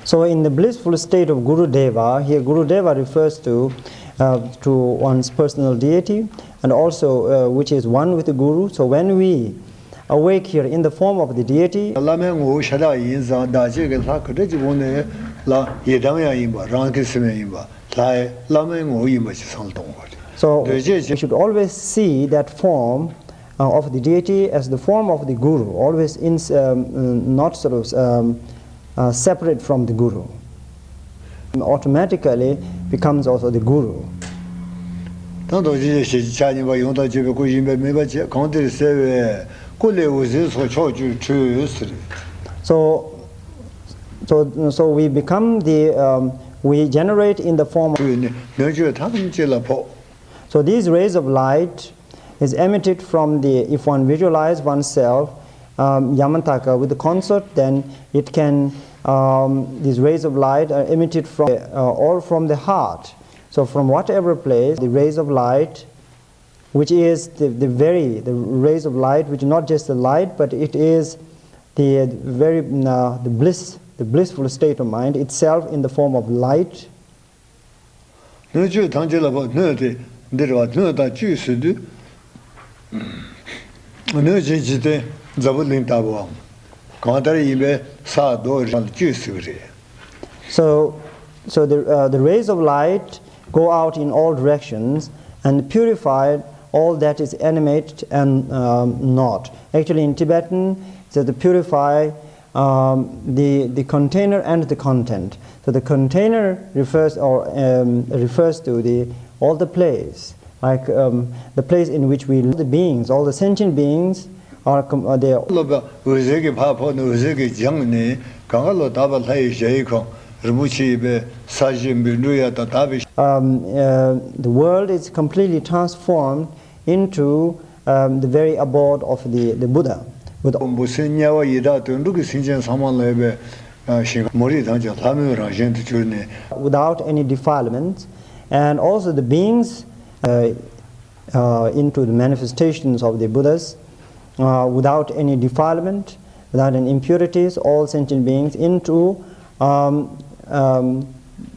So in the blissful state of Guru Deva, here Guru Deva refers to, uh, to one's personal deity, and also, uh, which is one with the Guru. So when we awake here in the form of the deity, བླ་མའི་ངོ་བོ་ཤ་སྟག་ཡིན་ཙང་བདག་བསྐྱེད་ཀྱི་ལྷ་ག་འདྲ་ཅིག་འོང་ནས་ལ་ཡི་དམ་ཡང་ཡིན་པ་རང་གི་སེམས་ཡང་ཡིན་པ་ལྷའི་བླ་མའི་ངོ་བོ་ཡིན་པ་ཅིག་བསམ་བློ་གཏོང་དགོས་རེད། So འདོད་བྱེད་we should always see that form, uh, of the deity as the form of the guru, always in, um, not sort of, um, uh, separate from the guru. Automatically becomes also the guru. ད་རྡོ་རྗེ་ཞེས་བྱ་ཆ་མཉམ་པ་ཡོངས་དག་བརྗོད་པའི་སྐུ་ཡིན་པས་མིན་པ་བྱས། གང་དེར་གསལ་བའི་སྐུ་ལས་འོད་ཟེར་སོགས་ཕྱོགས་བཅུར་འཕྲོས་ཟེར། So, so, so we become the, um, we generate in the form of འཕྲོས་ནས་ལྷོ་ཕྱོགས་ཐམས་ཅད་ལ་ཕོག So these rays of light is emitted from the, if one visualize oneself, um, Yamantaka with the consort, then it can, um, these rays of light are emitted from, uh, all from the heart. So from whatever place, the rays of light, which is the, the very, the rays of light, which is not just the light, but it is the very, uh, the bliss, the blissful state of mind itself in the form of light. སྣོད་བཅུད་ཐམས་ཅད་ལ་ཕོག་སྣོད་དེ་འདིར་བ་སྣོད་དང་བཅུད་ཟེར་དུས། སྣོད་ཅན་འཇིག་རྟེན་འཛམ་བུ་གླིང་ལྟ་བུའམ། གང་ལྟར་ཡིན་པས་ས་རྡོ་རི་ལ་བཅུད་ཟེར་གི་རེད། So, so the, uh, the rays of light go out in all directions and purify all that is animate and, um, not. Actually, in Tibetan, so to purify, um, the, the container and the content. So the container refers or, um, refers to the all the place, like, um, the place in which we, the beings, all the sentient beings are com- uh, they are སློབ་པ་འོད་ཟེར་གྱིས་ཕར་ཕོག་ནས་འོད་ཟེར་གྱིས་སྦྱངས་ནས་གང་ག་ལོ་དག་པ་ལྷ་ཡི་ཞལ་ཡི་ཁོང་རིན་པོ་ཆེ་ཡི་པའི་ས་གཞི་འབིགས་འགྲོ་ཡ་དང་དག་པའི Um, uh, the world is completely transformed into, um, the very abode of the, the Buddha. With འབུ་སྲིན་དམྱལ་བ་ཡི་དྭགས་དུད་འགྲོ་གི་སེམས་ཅན་ཚང་མ་ལ་ཡོད་པའི་ཞིང་ཁམས་མོ་རིགས་ཐམས་ཅད་ལྷ་མོའི་རང་བཞིན་དུ་གྱུར་ནས། Without any defilement, and also the beings, uh, uh, into the manifestations of the Buddhas, uh, without any defilement, without any impurities, all sentient beings into um, um,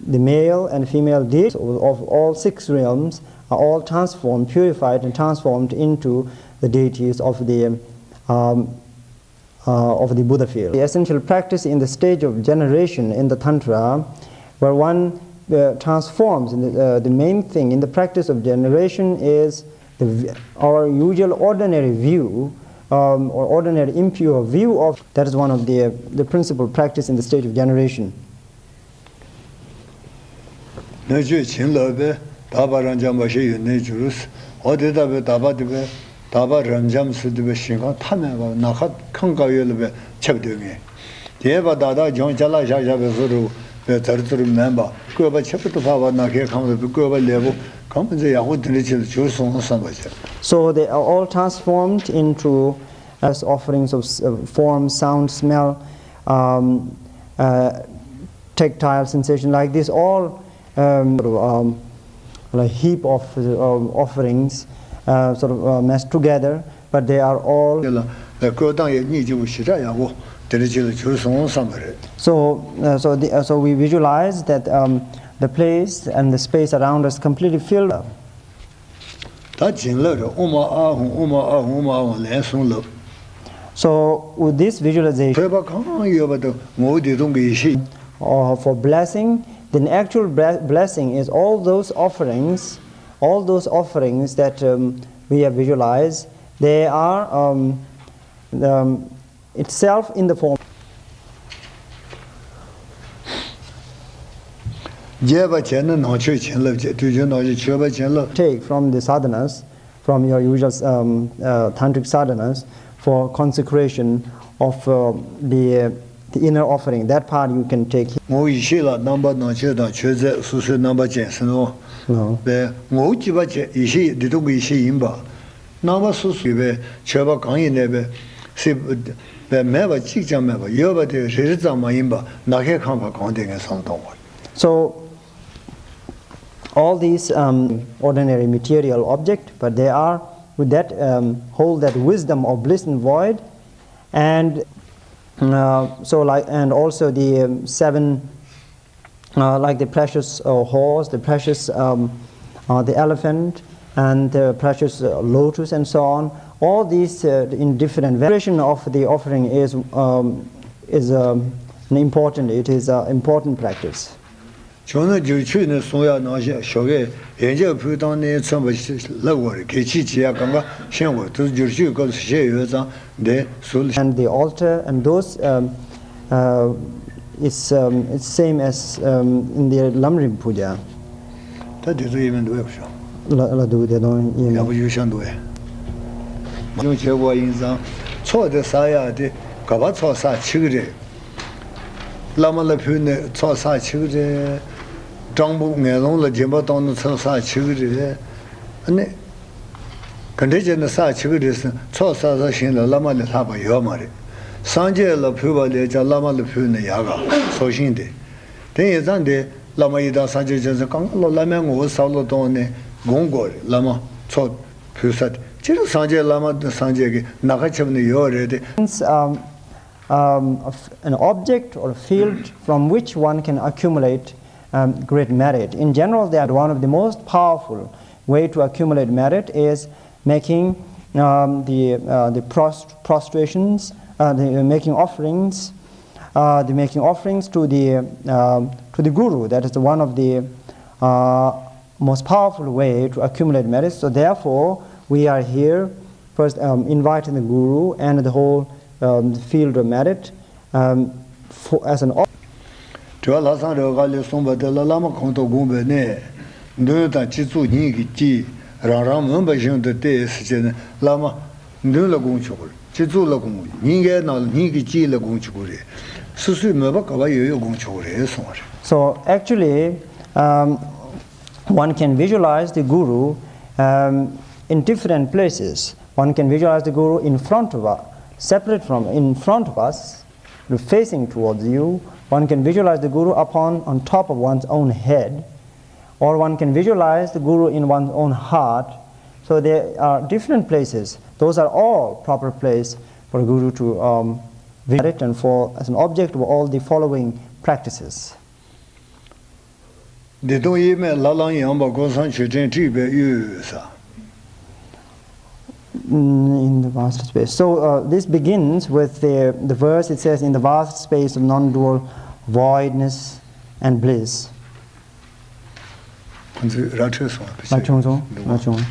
the male and female deities of all six realms are all transformed, purified, and transformed into the deities of the um, uh, of the Buddha field. The essential practice in the stage of generation in the Tantra, where one uh, transforms, in the, uh, the main thing in the practice of generation is the, our usual ordinary view um, or ordinary impure view of, that is one of the, the principal practice in the stage of generation. སྣོད་བཅུད་བྱིན་རླབས་པས། དག་པ་རབ་འབྱམས་མ་ཞིག་ཡོན་ཏན་འགྱུར། འོ་དེ་ལྟ་བུའི་དག་པ་དེ་བས་དག་པ་རབ་འབྱམས་སུ་དེ་བས་ཞིང་ཁམས་མཐའ་མེད་པ་ནམ་མཁའ་ཁམས་དཀར་ཡོལ་ལ་བས་ཁྱབ་སྡོད་ངེས། དེས་པ་བདག་དང་ལྗོངས་ཅ་ལག་བཞག་བཞག་པའི་བཟོ་རུ་བས་དར་ཚུར་མེན་པ་བཀོད་པ་ཁྱད་པར་དུ་འཕགས་པ་ནམ་མཁའི་ཁམས་ལ་བས་བཀོད་པ་ལེགས་པོ་གང་མི་ཚེ་ཡག་པོ་དེ་འདྲ་ཅིག་ལ་གྱུར་སོང་བསམ་པ་བྱས། So they are all transformed into as offerings of uh, form, sound, smell, um, uh, tactile sensation, like this, all um, sort of, um, like heap of um, offerings, uh, sort of uh, massed together, but they are all. དེ་ལ་བཀོད་སྟངས་ཡང་སྙིང་རྗེ་པོ་ཞེ་དྲག་ཡག་པོ་དེ་འདྲ་ཅིག་ལ་གྱུར་སོང་བསམ་པ་རེད། So, uh, so, the, uh, so we visualize that um, the place and the space around us completely filled. ད་བྱིན་རླབས་རེད། ཨོཾ་ཨཱཿཧཱུྃ། ཨོཾ་ཨཱཿཧཱུྃ། ཨོཾ་ཨཱཿཧཱུྃ་ལན་གསུམ་ལབ། So with this visualization མཆོད་པ་གང་ཡོད་པ་དང་ངོ་བོ་བདེ་སྟོང་གི་ཡེ་ཤེས། Uh, for blessing, the actual ble- blessing is all those offerings, all those offerings that um, we have visualized, they are um, um, itself in the form. རྒྱས་པ་བྱས་ན་ནང་མཆོད་བྱིན་རླབས་བྱས། དུས་རྒྱུན་ནང་བཞིན་མཆོད་པ་བྱིན་རླབས། Take from the sadhanas, from your usual um, uh, tantric sadhanas, for consecration of uh, the, the inner offering. That part you can take. ངོ་བོ་ཡེ་ཤེས་ལ་རྣམ་པ་ནང་མཆོད་དང་མཆོད་རྫས་སོ་སོའི་རྣམ་པ་ཅན་ཟེར་ནོ། No. པས་ངོ་བོ་གཅིག་པ་བྱས་ཡེ་ཤེས་བདེ་སྟོང་གི་ཡེ་ཤེས་ཡིན་པ། རྣམ་པ་སོ་སོའི་བའི་མཆོད་པ་གང་ཡིན་ནའི་བའི་སྲིད་པའི་མེད་པ་གཅིག་ཀྱང་མེད་པ། ཡོད་པ་དེ་རེ་རེ་ཙམ་མ་ཡིན་པ་ནམ་མཁའི་ཁམས་ཕར་གང་དེ་ངས་བསམ་བློ་གཏོང་བ། So all these um, ordinary material object, but they are with that um, hold that wisdom of bliss and void, and uh, so like and also the um, seven uh, like the precious uh, horse, the precious um, uh, the elephant, and the precious uh, lotus, and so on. All these uh, in different variation of the offering is um, is um, an important. It is an important practice. བྱུང་ན་བསྒྱུར་བཅོས་ནས་གསུང་ཡག་ནང་བཞིན་ཞོགས་ཀས་ཡོན་ཆབ་ཕུལ་སྟངས་ནས་མཚོན་པ་ཞིག་ལབ་དགོས་རེད། གལ་ཆེ་བྱེད་ཡག་གང་ག་ཤེས་དགོས། དེ་བསྒྱུར་བཅོས་སྐབས་སུ་བཤད་ཡོད་ཙང་འདི་ཟུར་ལ། And the altar and those um, uh, it's, um, it's same as um, in the Lam Rinpoche. ད་དེ་ཚོ་ཡིན་མིན་འདུག་ཡག་ཤོག་ལ་ལ་འདུག་དེ་དོན་ཡིན་ཡག་པོ་ཡོད་ཤག་འདུག་ཨེ། ཡོང་བྱེད་དགོས་ཡིན་ཙང་ཚོགས་དེ་བསགས་ཡག་དེ་ག་པར་ཚོགས་བསགས་བྱེད་ཀྱི་རེད། བླ་མ་ལ་ཕུལ་ནས་ཚོགས་བསགས་བྱེད་ཀྱི་རེད། སྤྲང་པོ་ངན་སློང་ལ་སྦྱིན་པ་གཏོང་ནས་ཚོགས་བསགས་བྱེད་ཀྱི་རེད། ཨ་ནི། ག་འདྲ་བྱས་ནས་བསགས་བྱེད་ཀྱི་རེད་ཟེར། ཚོགས་བསགས་བསགས་བཞིན་ལ་བླ་མ་ལས་ལྷག་པ་ཡོད་མ་རེད། སངས་རྒྱས་ལ་ཕུལ་བ་ལས་ཀྱང་བླ་མ་ལ་ཕུལ་ན་ཡག་ག་ཚོགས་ཞིང་དེ། དེ་ཡིན་ཙང་དེ་བླ་མ་ཡི་དམ་སངས་རྒྱས་བྱོན་ཚེ་གང་ག་ལོ་བླ་མའི་ངོ་བོ་བསམ་བློ་གཏོང་ནས་སྒོམ་དགོས་རེད། བླ་མ་ཚོགས་ཕུལ་ས་དེ་སྤྱིར་སངས་རྒྱས་བླ་མ་སངས་རྒྱས་ཀྱི་ནམ་མཁའ་ཁྱབ་ནས་ཡོད་རེད་དེ། Since, um, um, a f- an object or a field from which one can accumulate um, great merit. In general, that one of the most powerful way to accumulate merit is making um, the uh, the prost- prostrations, uh, the, making offerings, uh, the making offerings to the um, to the guru. That is one of the uh, most powerful way to accumulate merit. So therefore, we are here first um, inviting the guru and the whole um, field of merit um, for, as an. དྲི་བ་ལྷག་བསམ་རེ་བ་ལས་གསུངས་པ་དེ་ལ་བླ་མ་གང་དུ་དགོངས་པའི་གནས། མདུན་དང་སྤྱི་གཙུག་སྙིང་གི་དཀྱིལ། རང་རང་མོས་པ་བཞིན་དུ་སྟེ་ཟེར་བྱས་ནས་བླ་མ་མདུན་ལ་དགོངས་ཆོག་གི་རེད། སྤྱི་གཙུག་ལ་དགོངས། སྙིང་གའི་ནང་ལ་སྙིང་གི་དཀྱིལ་ལ་དགོངས་ཆོག་གི་རེད། སོ་སོའི་མོས་པ་ག་པར་ཡོད་ཡོད་དགོངས་ཆོག་གི་རེད་གསུངས་པ་རེད། So actually, um, one can visualize the guru um, in different places. One can visualize the guru in front of us, separate from, in front of us, facing towards you. One can visualize the guru upon, on top of one's own head, or one can visualize the guru in one's own heart. So there are different places. Those are all proper place for guru to um, written for as an object of all the following practices. བདེ་སྟོང་དབྱེར་མེད་ལྷ་ལམ་ཡངས་པ། ཀུན་བཟང་མཆོད་སྤྲིན་དཀྲིགས་པའི་དབུས་ས། Mm, in the vast space. So uh, this begins with the, the verse. It says, "In the vast space of non-dual voidness and bliss." ཁོང་ཚོས་ར་འཕྲོད་སོང་བ། ར་ཆུང་སོང་། ར་ཆུང་།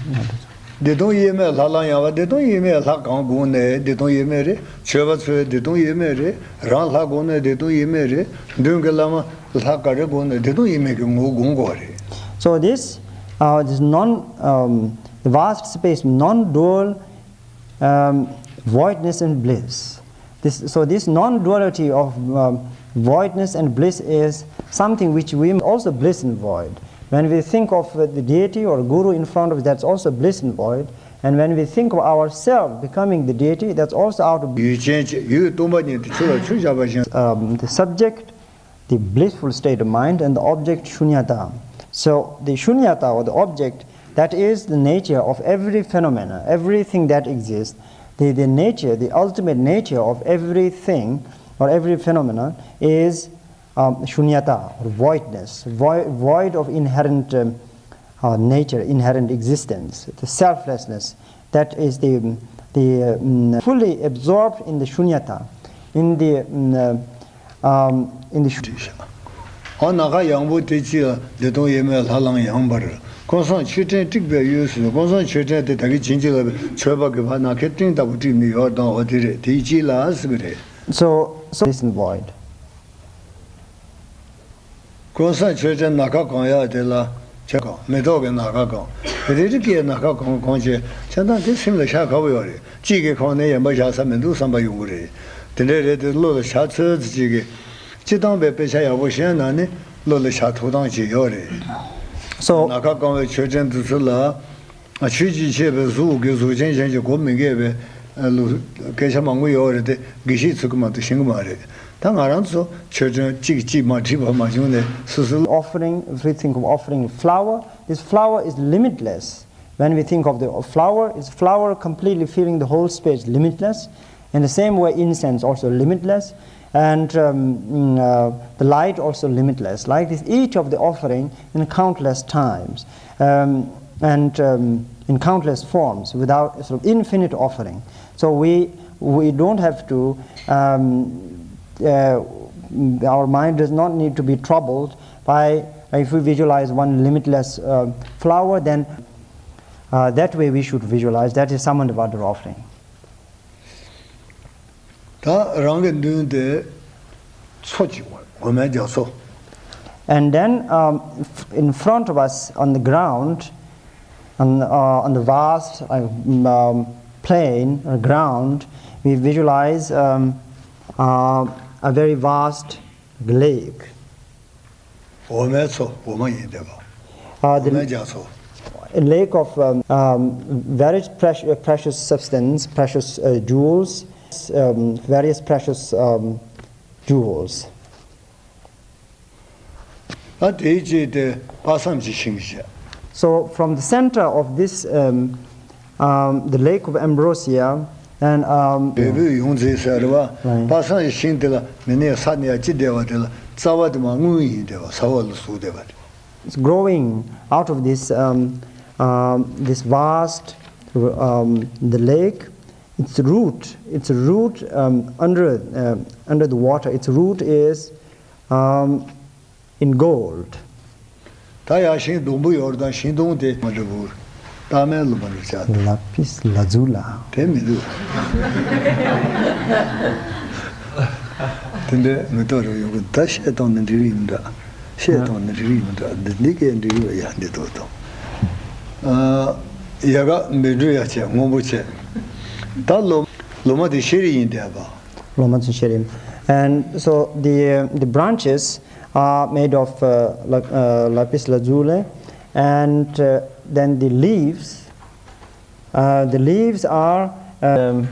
བདེ་སྟོང་དབྱེར་མེད་ལྷ་ལམ་ཡངས་པ། བདེ་སྟོང་དབྱེར་མེད་ལྷ་གང་དགོངས་ནས་བདེ་སྟོང་དབྱེར་མེད་རེད། ཆོས་པ་ཚོས་བདེ་སྟོང་དབྱེར་མེད་རེད། རང་ལྷ་དགོངས་ནས་བདེ་སྟོང་དབྱེར་མེད་རེད། མདུན་གྱི་བླ་མ་ལྷ་ག་རེ་དགོངས་ནས་བདེ་སྟོང་དབྱེར་མེད་ཀྱི་ངོ་བོ་དགོངས་དགོས་རེད། So this, uh, this non, um, the vast space, non-dual, um, voidness and bliss. This, so this non-duality of um, voidness and bliss is something which we also bliss and void. When we think of uh, the deity or guru in front of us, that's also bliss and void. And when we think of ourselves becoming the deity, that's also out of ཡུལ་ཅན་གཅིག་ཡུལ་སྟོང་པ་ཉིད་དུ་ཆུ་ལ་ཆུ་བཞག་པ་བཞིན། Um, the subject, the blissful state of mind, and the object shunyata. So the shunyata, or the object, that is the nature of every phenomena, everything that exists. The, the nature, the ultimate nature of everything or every phenomenon is um, shunyata, or voidness, void, void of inherent um, uh, nature, inherent existence, the selflessness. That is the, the um, fully absorbed in the shunyata, in the um, uh, um, in the shu- ཨ་ནམ་མཁའ་ཡངས་པོ་དེ་གཅིག་ལ་བདེ་སྟོང་དབྱེར་མེད་ལྷ་ལམ་ཡངས་པར། ཀུན་བཟང་མཆོད་སྤྲིན་དཀྲིགས་པའི་དབུས་སུ། ཀུན་བཟང་མཆོད་སྤྲིན་དེ་ད་གིན་བྱིན་གྱིས་བརླབས་པའི་མཆོད་པ་གི་བར་ནམ་མཁའི་སྤྲིན་ལྟ་བུ་དཀྲིགས་ནས་ཡོད་དང་འོ་དེ་རེད། དེའི་དཀྱིལ་ལ་ཟེར་གི་རེད། So, so this is void. ཀུན་བཟང་མཆོད་སྤྲིན་ནམ་མཁའ་གང་ཡག་དེ་ལ་ཆ་གང་། མེ་ཏོག་གི་ནམ་མཁའ་གང་། རེ་རེ་གིས་ནམ་མཁའ་གང་གང་བྱས་བྱས་ན་དེ་སེམས་ལ་ཤར་དཀའ་བོ་ཡོད་རེད། གཅིག་གིས་གང་ནས་ཡན་པ་བཞག་ས་མི་འདུག་བསམ་པ་ཡོང་གི་རེད། དེ་འདྲ་རེད་དེ་བློ་ལ་བཞག་ཚོད་ཙམ་ཅིག་གིས་སྤྱིར་བཏང་པའི་དཔེ་ཆ་ཡག་པོ་ཤེས་ན་ནི་བློ་ལ་བཞག་ཐུབ་སྟངས་ཅིག་ཡོད་རེད། So ནམ་མཁའ་གང་བའི་མཆོད་སྤྲིན་དེ་ཚོ་ལ། ཆོས་ཀྱི་ཆེ་བའི་གཟུགས་ཀྱི་གཟུགས་ཅན་གཞན་གྱི་གོ་མི་འགེབས་པའི་ལུགས་སྐད་ཆ་མང་པོ་ཡོད་རེད་དེ། དགེ་བཤེས་ཚོ་གིས་མ་གཏོགས་ཤེས་ཀྱི་མ་རེད། ད་ང་རང་ཚོ་ཆོས་སྒྲོན་གཅིག་གཅིག་མ་བྲིས་པ་མ་བྱུང་ནས་སོ་སོའི། Offering, if we think of offering flower, this flower is limitless. When we think of the flower, is flower completely filling the whole space, limitless. In the same way, incense also limitless, and um, mm, uh, the light also limitless. Like this, each of the offering in countless times um, and um, in countless forms, without sort of infinite offering. So we we don't have to. Um, uh, our mind does not need to be troubled by, if we visualize one limitless uh, flower, then uh, that way we should visualize. That is Samandavada offering. ད་རང་གི་མདུན་དེ་མཚོ་གཅིག་པ། འོ་མའི་རྒྱ་མཚོ། And then um, f- in front of us on the ground, on, uh, on the vast uh, um, plain or ground, we visualize um, uh, a very vast lake. འོ་མའི་མཚོ། འོ་མ་ཡིན་བསྡད་པ། Uh, འོ་མའི་རྒྱ་མཚོ། A lake of um, um, various precious, precious substance, precious uh, jewels, um, various precious um, jewels. ཨ་དེའི་རྗེས་དེ་དཔག་བསམ་གྱི་ཤིང་བྱས། So from the center of this um, um, the lake of ambrosia and um, བལ་པོས་ཡོངས་འཛིན་ཟེར་བ། Right. དཔག་བསམ་གྱི་ཤིང་དེ་ལ་མི་ནས་ས་ནས་ཡར་ཅི་བསྡད་པ་དེ་ལ་རྩ་བ་དེ་མར་རྔུལ་ཡིན་བསྡད་པ། ས་འོག་ལ་ཟུག་བསྡད་པ་དེ། It's growing out of this um, um, this vast um, the lake. Its root, its root um, under um, under the water. Its root is um, in gold. ད་ཡ་ཤིང་སྡོང་པོ་ཡོད་དང་ཤིང་སྡོང་དེ་མ་འདྲ་བོ། སྟག་མའི་ལོ་མ་རུ་ཆགས། ལ་ཕིས་ལ་ཛུ་ལ། དེ་མི་འདུག་དེ་འདྲའི་མི་ཏོག་རུ་ཡོང་གི། ད་བཤད་སྟངས་ནི་འགྲིག་གི་ཡིན་འདྲ། བཤད་སྟངས་ནི་འགྲིག་གི་ཡིན་འདྲ། འདི་འདི་གས་འགྲིག་གི་ཡ་འདི་ཏོག་ཏོག་ཡ་ག་མི་འགྲོ་ཡ་ཆེ་སྔོན་པོ་ཆེ། ད་ལོ་ལོ་མ་དེ་ཤེས་རིག་ཡིན་བསྡད་པ། Loma Tsincherem. And so the, the branches are made of uh, la- uh, lapis lazuli, and uh, then the leaves, uh, the leaves are. Um,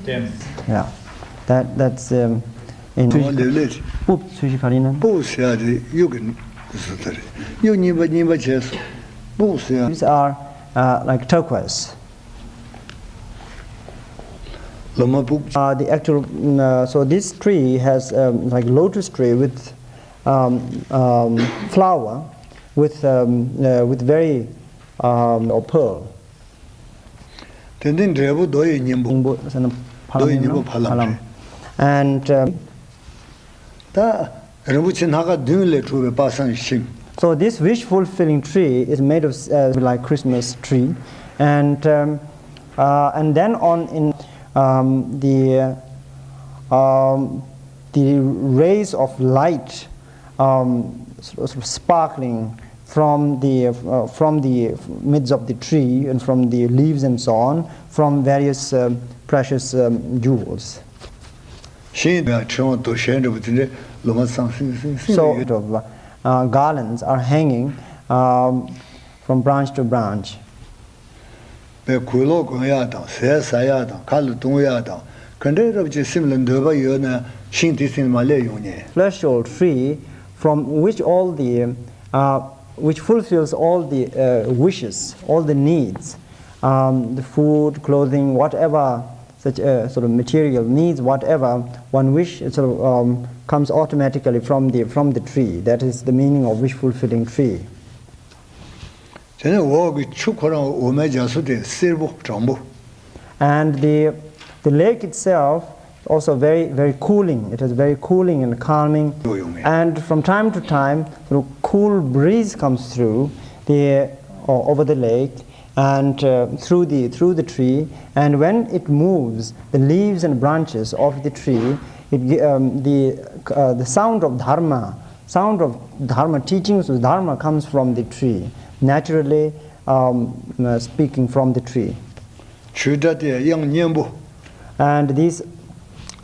yeah, that, that's um, in. ལེབ་ལེབ། སྤུབས་ཚུལ་ཞིག་ག་རེ་ཡིན་ན། སྤུབས་ཟེར་ཡ་དེ་གཡུ་གི་བཟོ་ལྟ་རེད། གཡུ་རྙིང་པ་རྙིང་པ་བྱས་སོ། སྤུབས་ཟེར་ཡ། These are uh, like turquoise. ལོ་མ་སྤུག Uh, the actual, mm, uh, so this tree has, um, like, lotus tree with, um, um, flower with, um, uh, with very, um, or pearl. དེ་འདི་འབྲས་བུ་རྡོ་ཡི་སྙིང་པོ། སྙིང་པོ་ཟེར་ན་ཕ་ལམ་རྡོ་ཡི་སྙིང་པོ་ཕ་ལམ་རེད། And, um, ད་རིན་པོ་ཆེ་སྣ་ཁ་བདུན་ལས་གྲུབ་པའི་དཔག་བསམ་ཤིང་། So this wish fulfilling tree is made of, uh, like Christmas tree, and, um, uh, and then on in, um, the, um, the rays of light, um, sort of sparkling from the, uh, from the midst of the tree and from the leaves and so on, from various, um, precious, um, jewels. ཤིང་དང་ཕྲེང་བ་དོ་ཤལ་འདྲ་པོ་དེ་འདྲའི་ལོ་མ་ཚང་སིང་སིང་སིང་ལ་ཡོད། Sort of, uh, garlands are hanging, um, from branch to branch. པའི་གོས་ལོག་གོན་ཡག་དང་ཟས་ཟ་ཡག་དང་ཁ་ལ་བཏུང་ཡག་དང་ག་འདྲའི་རབ་ཅིག་སེམས་ལ་འདོད་པ་ཡོད་ན་ཤིང་དེ་སེམས་མ་སླེབས་ཡོང་ཉེ། Fleshy tree from which all the, uh, which fulfills all the, uh, wishes, all the needs, um, the food, clothing, whatever such, uh, sort of material needs, whatever one wish, it sort of, um, comes automatically from the, from the tree. That is the meaning of wish fulfilling tree. དེ་ནས་འོག་གི་ཆུ་ཁོ་རང་འོ་མའི་རྒྱ་མཚོ་དེ་གསེར་པོ་དྲང་པོ། And the, the lake itself also very, very cooling. It is very cooling and calming. ཡོང་ངེས། And from time to time, the cool breeze comes through the, uh, over the lake and, uh, through the, through the tree. And when it moves, the leaves and branches of the tree, it, gi- um, the, uh, the sound of dharma, sound of dharma, teachings of dharma comes from the tree, naturally, um, uh, speaking from the tree. ཆུའི་སྒྲ་དེ་དབྱངས་སྙན་པོ། And this,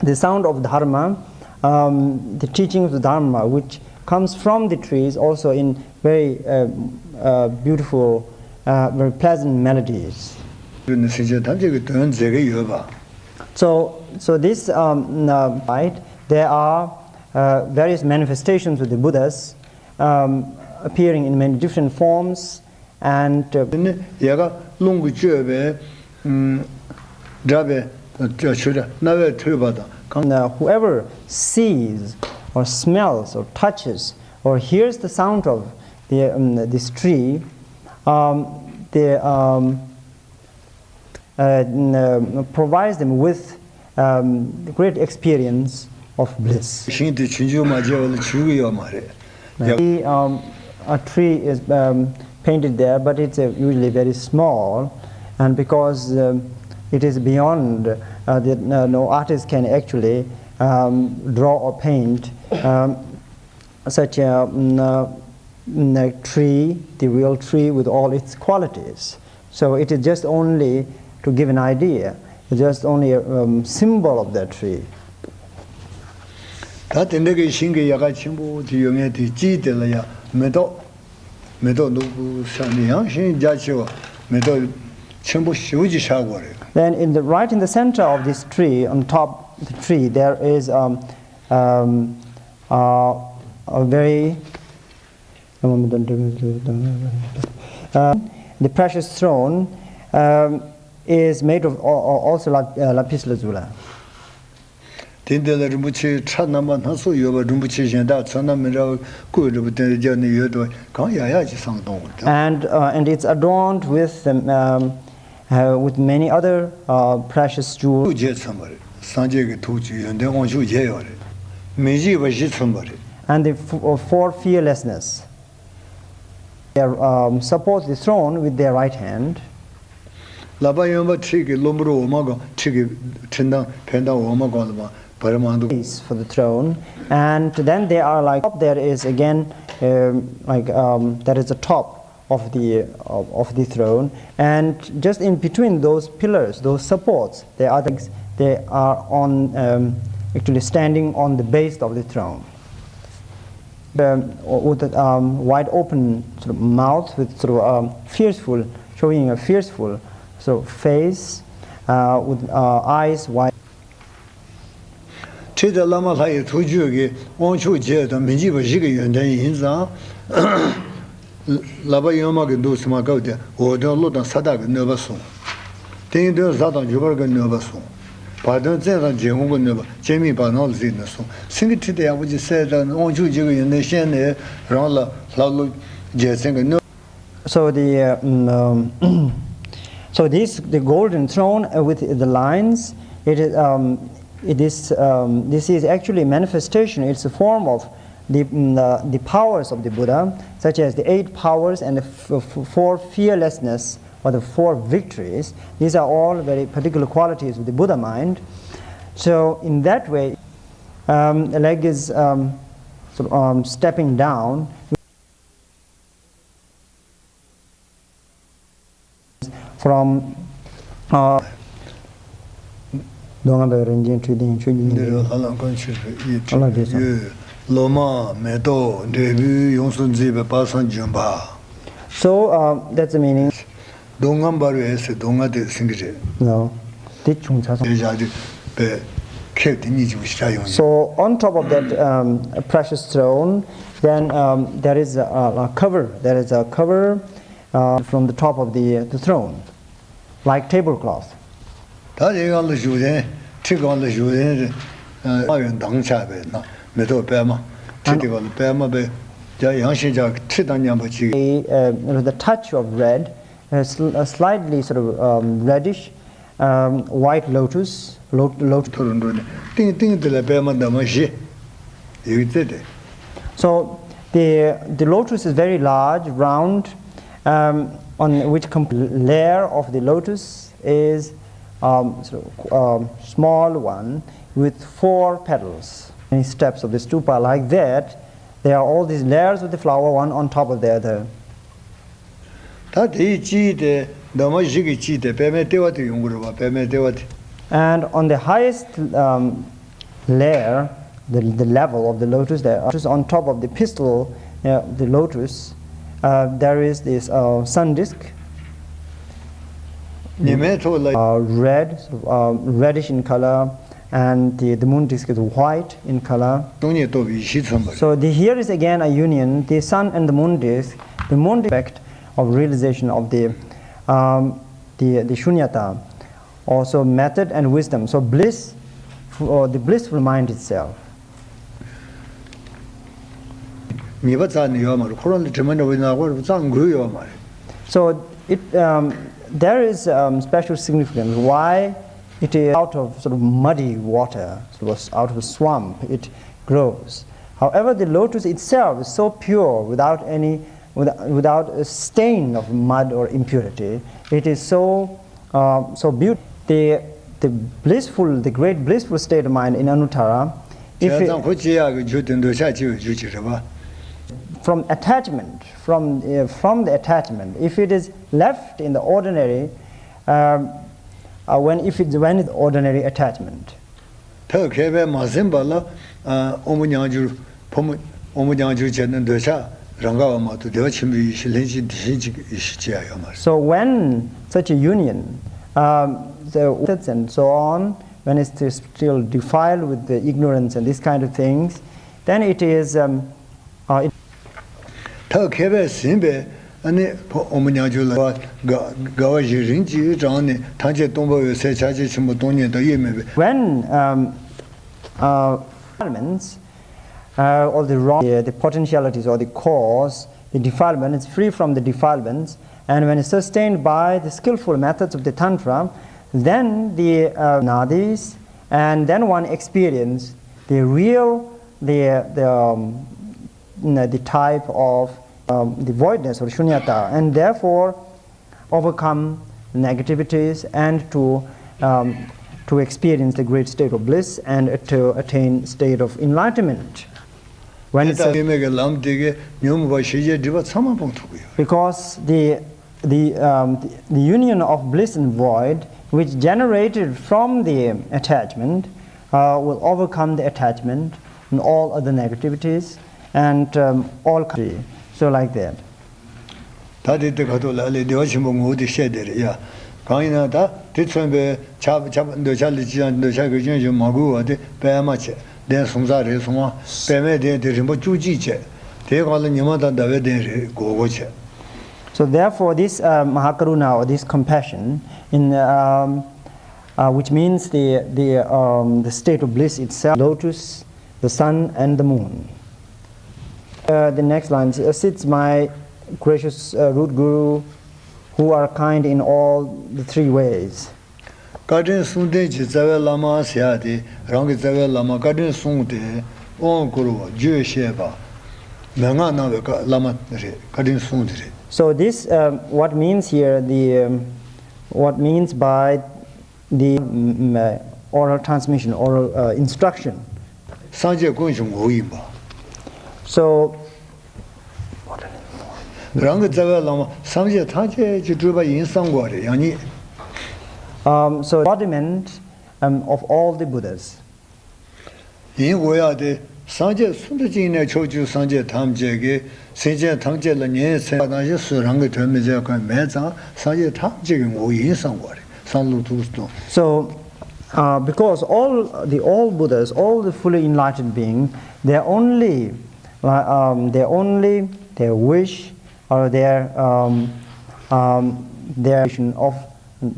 the sound of dharma, um, the teachings of dharma, which comes from the trees, also in very, uh, uh, beautiful, uh, very pleasant melodies. ནི་སེམས་ཅན་ཐམས་ཅད་ཀྱི་དོན་མཛད་ཀྱི་ཡོད་པ། So, so this, um, uh, right, there are, uh, various manifestations of the Buddhas, um, appearing in many different forms, and, uh, དེ་ནི་ཡལ་ག་རླུང་གིས་བསྐྱོད་པའི་ཨུམ་སྒྲ་པའི་ཆུ་སྒྲ་རྣ་བས་ཐོས་པ་དང་གང་། Uh, whoever sees or smells or touches or hears the sound of the, um, this tree, um, the, um, uh, n- uh, provides them with, um, great experience of bliss. ཤིང་དེ་ཆུ་འཇུག་མ་བྱས་པ་ལ་བྱུག་གི་ཡོད་མ་རེད། ཡ- The, um, a tree is, um, painted there, but it's, uh, usually very small, and because, um, it is beyond, uh, the, uh, no artist can actually, um, draw or paint, um, such a, mm, uh, mm, a tree, the real tree with all its qualities. So it is just only to give an idea, it's just only a, um, symbol of that tree. ད་དེ་འདྲ་གི་ཤིང་གི་ཡལ་ག་ཆེན་པོ་དེ་ཡོད་ངེས་དེ་དཀྱིལ་དེ་ལ་ཡང་མེ་ཏོག་མེ་ཏོག་སྣུམ་པོ་ཤར་ནས་ཡང་ཤིང་རྒྱ་ཆེ་བ་མེ་ཏོག་ཆེན་པོ་ཞེ་པོ་ཅིག་ཤར་གོ་རེད། Then in the, right in the center of this tree, on top of the tree, there is, um, um, uh, a very, uh, the precious throne, um, is made of al- al- also lap- uh, lapis lazuli. དེ་འདི་ལ་རིན་པོ་ཆེའི་ཕྲ་རྣམ་པ་སྣ་ཚོགས་ཡོད་པ། རིན་པོ་ཆེ་གཞན་དག་ཚོན་སྣ་མི་འདྲ་བ་བརྐོས་འདྲ་པོ་དེ་འདྲ་རྒྱབ་ནས་ཡོད་དོ། གང་ཡག་ཡག་ཅིག་བསམ་གཏོང་དགོས་ད། And, uh, and it's adorned with, um, um, uh, with many other, uh, precious jewels. བརྒྱད་མཚོན་པ་རེད། སངས་རྒྱས་ཀྱི་ཐུགས་ཀྱི་ཡོན་ཏན་དབང་ཕྱུག་བརྒྱད་ཡོད་རེད། མི་འཇིགས་པ་བཞི་མཚོན་པ་རེད། And the f- uh, four fearlessness. They are, um, support the throne with their right hand. ལག་པ་གཡོན་པ་ཁྲི་གི་གློ་འབུར་འོ་མ་གང་། ཁྲི་གི་ཁྲི་མདངས་འཕེན་མདངས་འོ་མ་གང་ལ་མ་བར་མང་འདུག Is for the throne, and then they are like, up there is again, um, like, um, that is the top of the, of, of the throne, and just in between those pillars, those supports, they are the, they are on, um, actually standing on the base of the throne. Um, with a, um, wide open sort of mouth, with sort of, um, fearful, showing a fearful sort of face, uh, with, uh, eyes wide. ཁྲི་དེ་བླ་མ་ལྷ་ཡི་ཐུགས་རྒྱུད་ཀྱི་དབང་ཕྱུག་བརྒྱད་དང་མི་འཇིགས་པ་བཞི་གི་ཡོན་ཏན་ཡིན་ཙང་། ལག་པ་གཡོན་མ་གི་འདུག་སེ་མ་བཀབ་སྟེ་འོག་གདོན་ཀླུ་དང་ས་བདག་གི་གནོད་པ་སྲུང་། སྟེང་གདོན་གཟའ་དང་རྒྱུ་སྐར་གྱི་གནོད་པ་སྲུང་ བར་དོའི་རྩེ་དང་རྗེ་གུང་གི་གནོད་པ་སྤྱན་མིག་བར་སྣང་ལ་གཟིགས་ནས་གསུངས། སེང་གེ་ཁྲི་དེ་ཡག་པོ་ཅིག་གསལ་དང་དབང་ཕྱུག་ཅིག་གི་ཡོན་ཏན་ཤེས་ནས་རང་ལ་ལྷ་ཀླུ་རྒྱལ་མཚན་གྱི་གནོད། So the uh, mm, um, so this the golden throne uh, with the lines. It is um, it is um, this is actually a manifestation. It's a form of the mm, uh, the powers of the Buddha, such as the eight powers and the f- f- four fearlessness or the four victories. These are all very particular qualities of the Buddha mind. So in that way, um, the leg is um, sort of, um, stepping down. From uh, མདོ་སྔགས་པའི་རིན་ཆེན་ཁྲི་སྟེང་ཆོས་ཀྱི་འདི་རུ་ལྷ་ལ་མཁན་ཆེན་པོ་ཡི་ཨ་ལ་དེ་ཚོ་ཡོད། ལོ་མ་མེ་ཏོག་འབྲས་བུས་ཡོངས་སུ་མཛེས་པའི་དཔག་བསམ་ལྗོན་པ། So uh, that's the meaning. མདོ་སྔགས་འབར་བའི་ཟེར། མདོ་སྔགས་དེ་སེང་གེ་རེད། No. དེ་བྱུང་ཚར་སོང་། དེ་བཞག་དུས་པའི་ཁེབས་དེ་གཉིས་ཀྱི་ཞྭ་ཡོང་ཡིན། So on top of that um, precious throne, then um, there is a, a cover. There is a cover uh, from the top of the, the throne, like tablecloth. ད་དེ་སྒང་ལ་བཞུགས་གདན། ཁྲི་སྒང་ལ་བཞུགས་གདན་རེད། ཨ་ཡོན་མདངས་ཆགས་པའི་ནང་མེ་ཏོག་པད་མ། ཁྲི་དེ་སྒང་ལ་པད་མ་པའི་རྒྱ་ཡངས་ཤིང་རྒྱ་ཁྲི་དང་མཉམ་པ་ཅིག The, uh, with a touch of red, a, sl- a slightly sort of um, reddish, um, white lotus, lo- lotus. མཐོ་རུ་འགྲོ་ནས་ཏིང་ཏིང་དེ་ལ་པད་མ་འདབ་མ་བཞི་ཡོད་ཚེ་དེ། So the the lotus is very large, round, um, on which comp- layer of the lotus is um, sort of, um, small one with four petals. Many steps of the stupa like that, there are all these layers of the flower, one on top of the other. ད་དེའི་དཀྱིལ་དེ་འདབ་མ་བཞི་གི་དཀྱིལ་དེ་པད་མའི་ལྟེ་བ་དེ་ཡོང་གི་རེད་པ། པད་མའི་ལྟེ་བ་དེ། And on the highest um, layer, the, the level of the lotus, there, just on top of the pistil, uh, the lotus, uh, there is this uh, sun disk. ཉི་མའི་ཐོག་ལ། Uh, red, uh, reddish in color, and the, the moon disk is white in color. སྟོང་ཉིད་རྟོགས་པའི་ཡེ་ཤེས་མཚོན་པ་རེད། So the, here is again a union, the sun and the moon disk, the moon disk effect of realization of the, um, the, the shunyata, also method and wisdom. So bliss, or the blissful mind itself. ཉེས་པ་རྩ་ནས་ཡོད་མ་རེད། ཁོ་རང་ལ་དྲི་མ་འདྲ་བོ་ནག་པོ་རྩ་འགུལ་ཡོད་མ་རེད། So it, um, there is um, special significance why it is out of sort of muddy water, sort of out of a swamp, it grows. However, the lotus itself is so pure, without any, without, without a stain of mud or impurity. It is so, uh, so beautiful. The, the blissful, the great blissful state of mind in Anuttara, if བྱས་ཙང་ཁོ་སྐྱེ་ཡག་གི་རྒྱུ་དེ་འདོད་ཆགས་སྐྱེ་བའི་རྒྱུ་ཅིག་རེད་པ། From attachment, from uh, from the attachment, if it is left in the ordinary, um, uh, when if it's when it's ordinary attachment. ཐབས་མཁས་པས་མ་ཟིན་པ་ལ། ཨ། དབང་པོ་མྱང་འགྱུར། ཕོ་མོ་དབང་པོ་མྱང་འགྱུར་བྱས་ན་འདོད་ཆགས་རང་ག་བ་མ་གཏོགས་བདེ་བ་ཆེན་པོའི་ཡེ་ཤེས་ལྷན་ཅིག་དེ་བཞིན་གཅིག་གི་ཡེ་ཤེས་སྐྱེ་ཡ་ཡོད་མ་རེད། So when such a union, um, the methods and so on, when it's still defiled with the ignorance and these kind of things, then it is, um, uh, it ཐབས་མཁས་པས་ཟིན་པས། ཨ་ནི་ཕོ་དབང་པོ་མྱང་འགྱུར་ལ་དགའ་དགའ་བ་བཞིན་རིན་གྱིས་དྲངས་ནས། ཐམས་ཅད་སྟོང་པ་འོད་གསལ་ཕྱག་རྒྱ་ཆེན་པོ་སྟོང་ཉིད་དང་དབྱེར་མེད་པའི། When um, uh, defilements, uh, all the wrong, the, the potentialities or the cause, the defilement is free from the defilements, and when it's sustained by the skillful methods of the Tantra, then the uh, nadis, and then one experience the real, the, the, um, the type of um, the voidness or shunyata, and therefore overcome negativities and to, um, to experience the great state of bliss and to attain state of enlightenment. When དེ་it's ལྟར་a- ཡོད་མེད་ཀྱི་ལམ་དེ་གས་ཉོན་མོངས་པ་ཞེས་བྱའི་སྒྲིབ་པ་ཚང་མ་སྤོང་ཐུབ་ཀྱི་ཡོད། Because the the, um, the, the union of bliss and void, which generated from the attachment, uh, will overcome the attachment and all other negativities and um, all. So, like that. ད་དེ་དེ་ཁ་ཐུག་ལ་ལས་བདེ་བ་ཆེན་པོ་ངོ་བོ་དེ་བཤད་དེ་རེད་ཡ། གང་ཡིན་ན་ད་དེ་མཚོན་པའི་ཆགས་པ་ཆགས་པ་འདོད་ཆགས་ལས་ཅི་ཡང་འདོད་ཆགས་ཀྱི་སྐྱོན་ཞིག་མ་གོས་པ་དེ་པད་མ་བྱས། གདན་ཟུང་ས་རེད་སོང་བ། པད་མའི་གདན་དེ་རིམ་པ་བཅུ་གཅིག་བྱས། དེའི་སྒང་ལ་ཉི་མ་དང་ཟླ་བའི་གདན་རེ་སྒོར་སྒོར་བྱས། So therefore, this uh, Mahakaruna or this compassion in um, uh, which means the, the, um, the state of bliss itself, lotus, the sun, and the moon. Uh, the next line, uh, sits my gracious uh, root guru, who are kind in all the three ways. བཀའ་དྲིན་གསུམ་ལྡན་གྱི་རྩ་བའི་བླ་མ་ཟེར་ཡ་དེ་རང་གི་རྩ་བའི་བླ་མ་བཀའ་དྲིན་གསུམ་དེ་དབང་བསྐུར་བ་རྒྱུད་བཤད་པ་མན་ངག་གནང་བའི་བཀའ་བླ་མ་རེད། བཀའ་དྲིན་གསུམ་དེ་རེད། So this, um, what means here, the, um, what means by the, um, uh, oral transmission, oral uh, instruction. སངས་རྒྱས་ཀུན་གྱི་ངོ་བོ་ཡིན་པ། So རང་གི་རྩ་བའི་བླ་མ་སངས་རྒྱས་ཐམས་ཅད་ཀྱི་སྤྲུལ་པ་ཡིན་བསམ་དགོས་རེད། ཡང་ཉིད། Um, so embodiment, um, of all the Buddhas. ཡིན་དགོས་ཡ་དེ་སངས་རྒྱས་སུ་འདི་བཅིངས་ནས་ཕྱོགས་བཅུའི་སངས་རྒྱས་ཐམས་ཅད་ཀྱིས་སེམས་ཅན་ཐམས་ཅད་ལ་ཉེན་སེམས་པ་ནང་བཞིན་སུ་རང་གི་དོན་མི་མཛད་མཁན་མེད་ཙང་སངས་རྒྱས་ཐམས་ཅད་ཀྱི་ངོ་བོ་ཡིན་བསམ་དགོས་རེད། བསམ་བློ་ཐུགས་སུ་གཏོང་། So, uh, because all the all Buddhas, all the fully enlightened being, their only, uh, um, their only their wish or their um, um, their vision of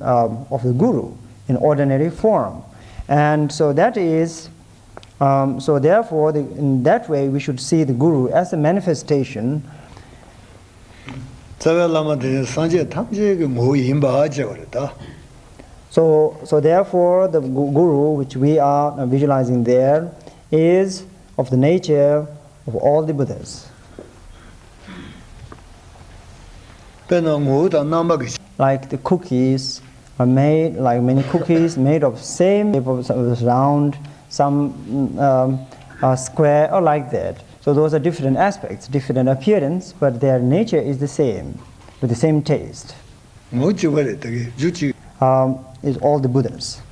um, of the guru in ordinary form, and so that is um, so therefore the, in that way we should see the guru as a manifestation. རྩ་བའི་བླ་མ་དེ་ནི་སངས་རྒྱས་ཐམས་ཅད་ཀྱི་ངོ་བོ་ཡིན་པ་བྱས་པ་རེད་ད། So, so therefore the gu- guru which we are uh, visualizing there is of the nature of all the Buddhas. དཔེར་ན་ངོ་བོ་དང་རྣམ་པ་གི། Like the cookies are made, like many cookies made of same shape, of some is round, some um, are square or like that. So those are different aspects, different appearance, but their nature is the same, with the same taste. ངོ་བོ་གཅིག་པ་རེད། ད་གི་རྒྱུ་གཅིག um, is all the Buddhas.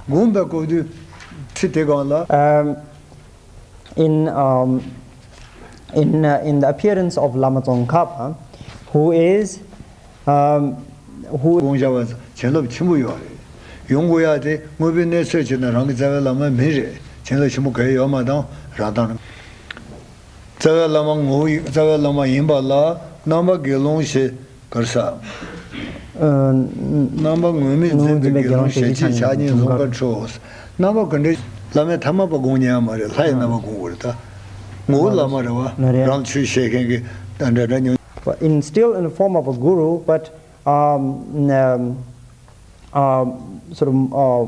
དགོངས་པའི་སྐབས་དུས་ཁྲི་དེ་གང་ལ། Um, in, um, in, uh, in the appearance of Lama Tsongkhapa, who is, um, who དགོངས་བཞག་པ་བྱིན་རླབས་ཆེན་པོ་ཡོད་རེད། ཡོང་དགོས་ཡ་དེ་དངོས་པོའི་གནས་ཚུལ་བྱས་ན་རང་གི་རྩ་བའི་བླ་མ་མིན་རེད། བྱིན་རླབས་ཆེན་པོ་ག་ཡོད་མ་དང་རང་དང་། རྩ་བའི་བླ་མ་ངོ་བོ་ཡིན། རྩ་བའི་བླ་མ་ཡིན་པ་ལ་རྣམ་པ་དགེ་སློང་ཞེས་ག་རེ་ཟེར། ཨ། རྣམ་པ་ངོ་མས་འཛིན་པའི་དགེ་སློང་ཞལ་གཅིག་ཕྱག་གཉིས་འཛུམ་དཀར་ཁྲོ། རྣམ་པ་ག་འདྲ། བླ་མའི་ཐ་མལ་པ་དགོངས་ཉན་ཡ་མ་རེད། ལྷ་ཡི་རྣམ་པ་དགོངས་དགོས་རེད་ད། ངོ་བོ་བླ་མ་རེད་བ། རང་ཆོས་བཤད་མཁན་གྱི་ད་འདྲ་འདྲ་ཉུང་། But in still in the form of a guru, but um, um, uh, sort of, uh,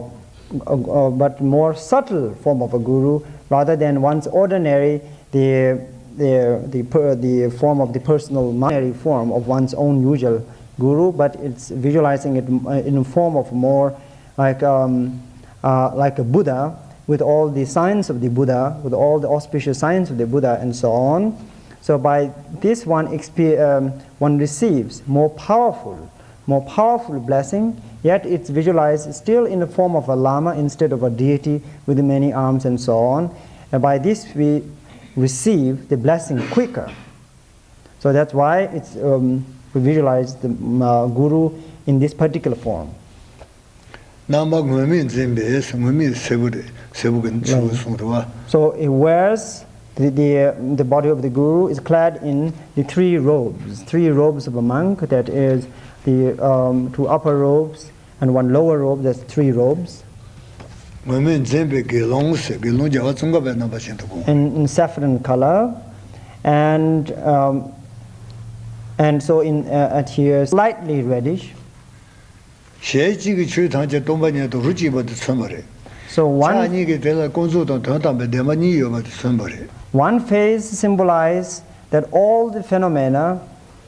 uh, uh, but more subtle form of a guru rather than one's ordinary, the, the, the, per, the form of the personal, ordinary form of one's own usual guru, but it's visualizing it uh, in a form of more like, um, uh, like a Buddha, with all the signs of the Buddha, with all the auspicious signs of the Buddha, and so on. So by this one, exper- um, one receives more powerful more powerful blessing, yet it's visualized still in the form of a lama instead of a deity with many arms and so on. And by this, we receive the blessing quicker. So that's why it's, um, we visualize the um, uh, guru in this particular form. རྣམ་པ་ངོ་མས་འཛིན་པའི་ངོ་མས་སེར་པོ་རེད། སེར་པོ་གི་ཕྱུ་གུ་གསུངས་འདུག་བ། So it wears the, the, the body of the guru is clad in the three robes, three robes of a monk, that is the um, two upper robes and one lower robe, that's three robes. ངོ་མས་འཛིན་པའི་དགེ་སློང་ཟེར། དགེ་སློང་རྒྱལ་བ་ཙོང་ཁ་པའི་རྣམ་པ་བཞིན་དུ་དགོངས། In, in saffron color, and um, and so in uh, at here slightly reddish. ཞལ་གཅིག་གིས་ཆོས་ཐམས་ཅད་སྟོང་པ་ཉིད་དུ་རོ་གཅིག་པ་དེ་མཚོན་པ་རེད། So ཕྱག one, གཉིས་ཀྱིས་དེ་ལ་ཀུན་རྫོབ་དང་དོན་དམ་པའི་བདེན་པ་གཉིས་ཡོད་པ་དེ་མཚོན་པ་རེད། One face symbolizes that all the phenomena,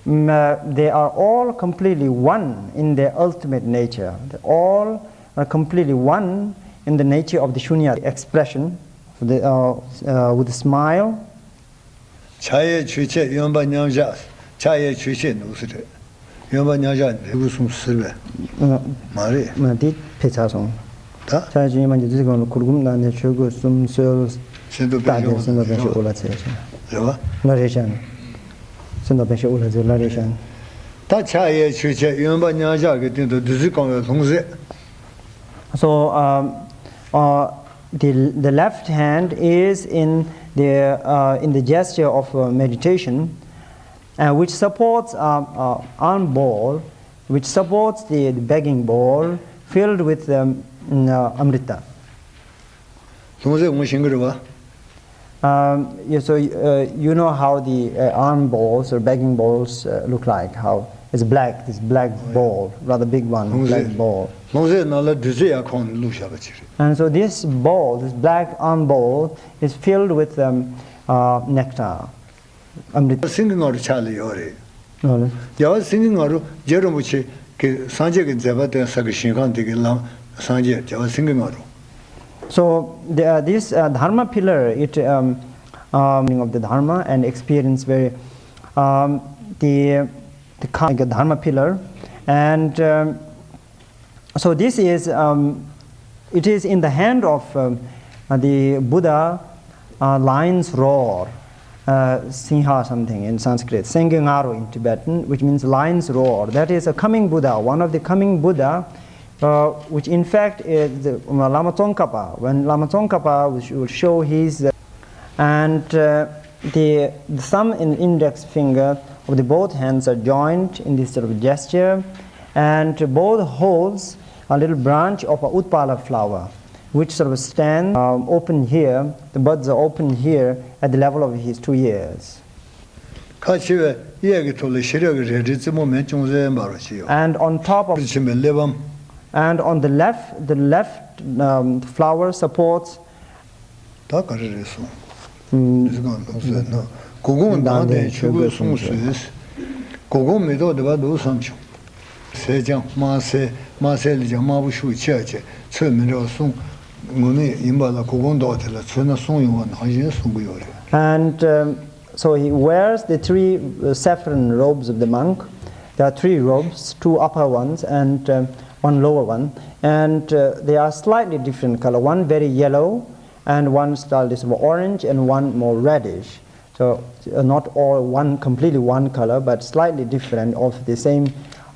mm, uh, they are all completely one in their ultimate nature. They all are completely one in the nature of the shunya expression, the, uh, uh, with the smile. ཕྱག་གཡས་ཆོས་འཆད་གཡོན་པ་མཉམ་བཞག་ཕྱག་གཡས་ཆོས་འཆད་ནུག་སེ་རེད། གཡོན་པ་མཉམ་བཞག་ནི་ཕྲུ་གུ་གསུམ་ཟེར་བས། ཨ། མ་རེད། མ་དེ་ཕེ་ཚར་སོང་། ད། ཕྱག་གཡས་ཆོས་འཆད་མ་གྱི་དུས་གང་ལ་གུར་གུམ་ནང་ནས་ཆོས་གོས་གསུམ་གསོལ། སེམས་རྟོགས་པད་ཞོན་དག་དེར་སེམས་རྟོགས་པད་ཞོན་དབུ་ལ་ཚེ་ཞིང་། རེད་བ། ལ་རེ་ཞང་། སེམས་རྟོགས་པད་ཞོན་དབུ་ལ་ཚེ་ལ་རེ་ཞང་། ད་ཕྱག་གཡས་ཆོས་འཆད་གཡོན་པ་མཉམ་བཞག་གི་སྟེང་དུ་བདུད་རྩི་བཀང་བའི་ལྷུང་བཟེད། So, um, uh, the, the left hand is in the, uh, in the gesture of uh, meditation, uh, which supports uh, uh, alms bowl, which supports the, the begging bowl filled with um, mm, uh, Amrita. ལྷུང་བཟེད་ངོ་ཤེས་ཀྱི་རེད་བ། Um, yeah, so uh, you know how the uh, arm bowls or begging bowls uh, look like, how it's black, this black bowl, rather big one, black bowl. ལྷུང་བཟེད་ནང་ལ་བདུད་རྩི་ཡར་ཁོང་ནས་བླུགས་བཞག་པ་ཅིག་རེད། And so this bowl, this black arm bowl, is filled with um, uh, nectar. Amrit. སེང་གེ་ང་རོ་ཕྱག་ལ་ཡོད་རེད། རྒྱལ་བ་སེང་གེ་ང་རོ་རྗེ་རིན་པོ་ཆེ་གི་སངས་རྒྱས་ཀྱི་མཛད་པ་སྟོན་ས་གི་ཞིང་ཁམས་དེ་གི་ལམ། སངས་རྒྱས་རྒྱལ་བ་སེང་གེ་ང་རོ། So the, uh, this uh, dharma pillar, it um, um, of the dharma and experience very um, the the kind of dharma pillar, and um, so this is um, it is in the hand of um, the Buddha, uh, lion's roar, uh, singha something in Sanskrit, sengengaro in Tibetan, which means lion's roar. That is a coming Buddha, one of the coming Buddha, uh, which in fact is the Lama Tsongkhapa. When Lama Tsongkhapa will will show his uh, and uh, the, the thumb and index finger of the both hands are joined in this sort of gesture, and both holds a little branch of a utpala flower, which sort of stand um, open here. The buds are open here at the level of his two ears. ཁ་ཕྱེ་བའི་གཡས་ཀྱི་ཐོག་ལ་ཤེས་རབ་ཀྱི་རལ་གྲི་རྩེ་མོ་མེ་ཅུང་ཟད་འབར་བ་ཞིག་ཡོད། And on top of ཕྱིན་པའི་གླེགས་བམ། And on the left, the left um, flower supports ད་ག་རེ་རེད་གསུངས། ཨུམ། རེས་གང་ལྷུང་བཟེད་ན། གུར་གུམ་མདངས་ལྡན་ཆོས་གོས་གསུང་བཟོད། གུར་གུམ་མེ་ཏོག་འདི་པར་འདུག་བསམ་བྱུང་། ཟས་ཀྱང་དམར་ཟས། དམར་ཟས་ལས་ཀྱང་དམར་པོ་ཤུགས་ཆེ་བ་བྱས་ཚོས་མི་འདྲ་བ་གསུངས། ངུར་སྨྲིག་ཡིན་པ་ལ་གུར་གུམ་མདོག་དེ་ལ་ཚོས་སྣ་གསུམ་ཡོང་བ་ནང་བཞིན་གསུང་གི་ཡོད་རེད། And um, so he wears the three uh, saffron robes of the monk. There are three robes, two upper ones and uh, one lower one. And uh, they are slightly different color. One very yellow, and one style is orange and one more reddish. So uh, not all one completely one color, but slightly different of the same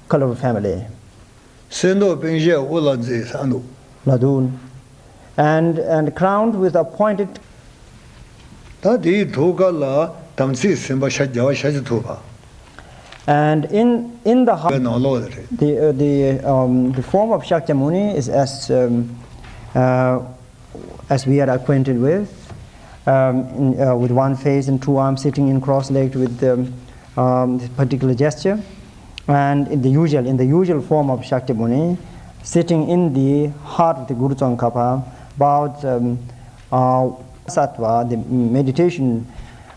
color family. གསེར་མདོག་པིང་ཞལ་དབུ་ལ་མཛེས་ས་འདུག་ལ་དུན། And and crowned with a pointed ད་དེའི་ཐུགས་ཀ་ལ་དམ་ཚིག་ཟིན་པ་ཤ་རྒྱལ་བ་ཤཱཀྱ་ཐུབ་པ། And in in the heart, ནང་ལོགས་ལ་རེད། The uh, the um, the form of Shakyamuni is as um, uh, as we are acquainted with, um, in, uh, with one face and two arms, sitting in cross-legged with um, um, this particular gesture. And in the usual, in the usual form of Shakyamuni, sitting in the heart of the Guru Tsongkhapa, about um, uh, sattva, the meditation,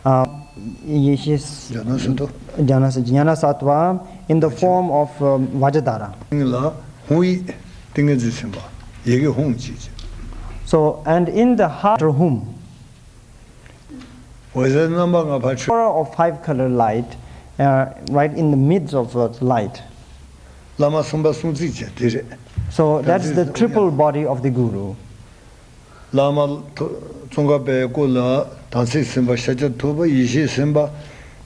uh, jnana sattva, in the form of um, Vajradhara. ལ་ཧཱུྃ་ཡིག་ཏིང་ངེ་འཛིན་སེམས་དཔའ་ཡི་གེ་ཧཱུྃ་ཅེས་བྱ། So, and in the heart of whom? འོད་ཟེར་རྣམ་པ་ལྔ་ཕར་འཕྲོས། Aura of five color light, uh, right in the midst of uh, light. བླ་མ་གསུམ་པ་གསུང་ཚིག་ཅན་དེ་རེད། So, that's the triple body of the Guru. བླ་མ་ཙོང་ཁ་པའི་སྐུ་ལ་དམ་ཚིག་སེམས་དཔའ་ཤཱཀྱ་ཐུབ་པ། ཡེ་ཤེས་སེམས་དཔའ་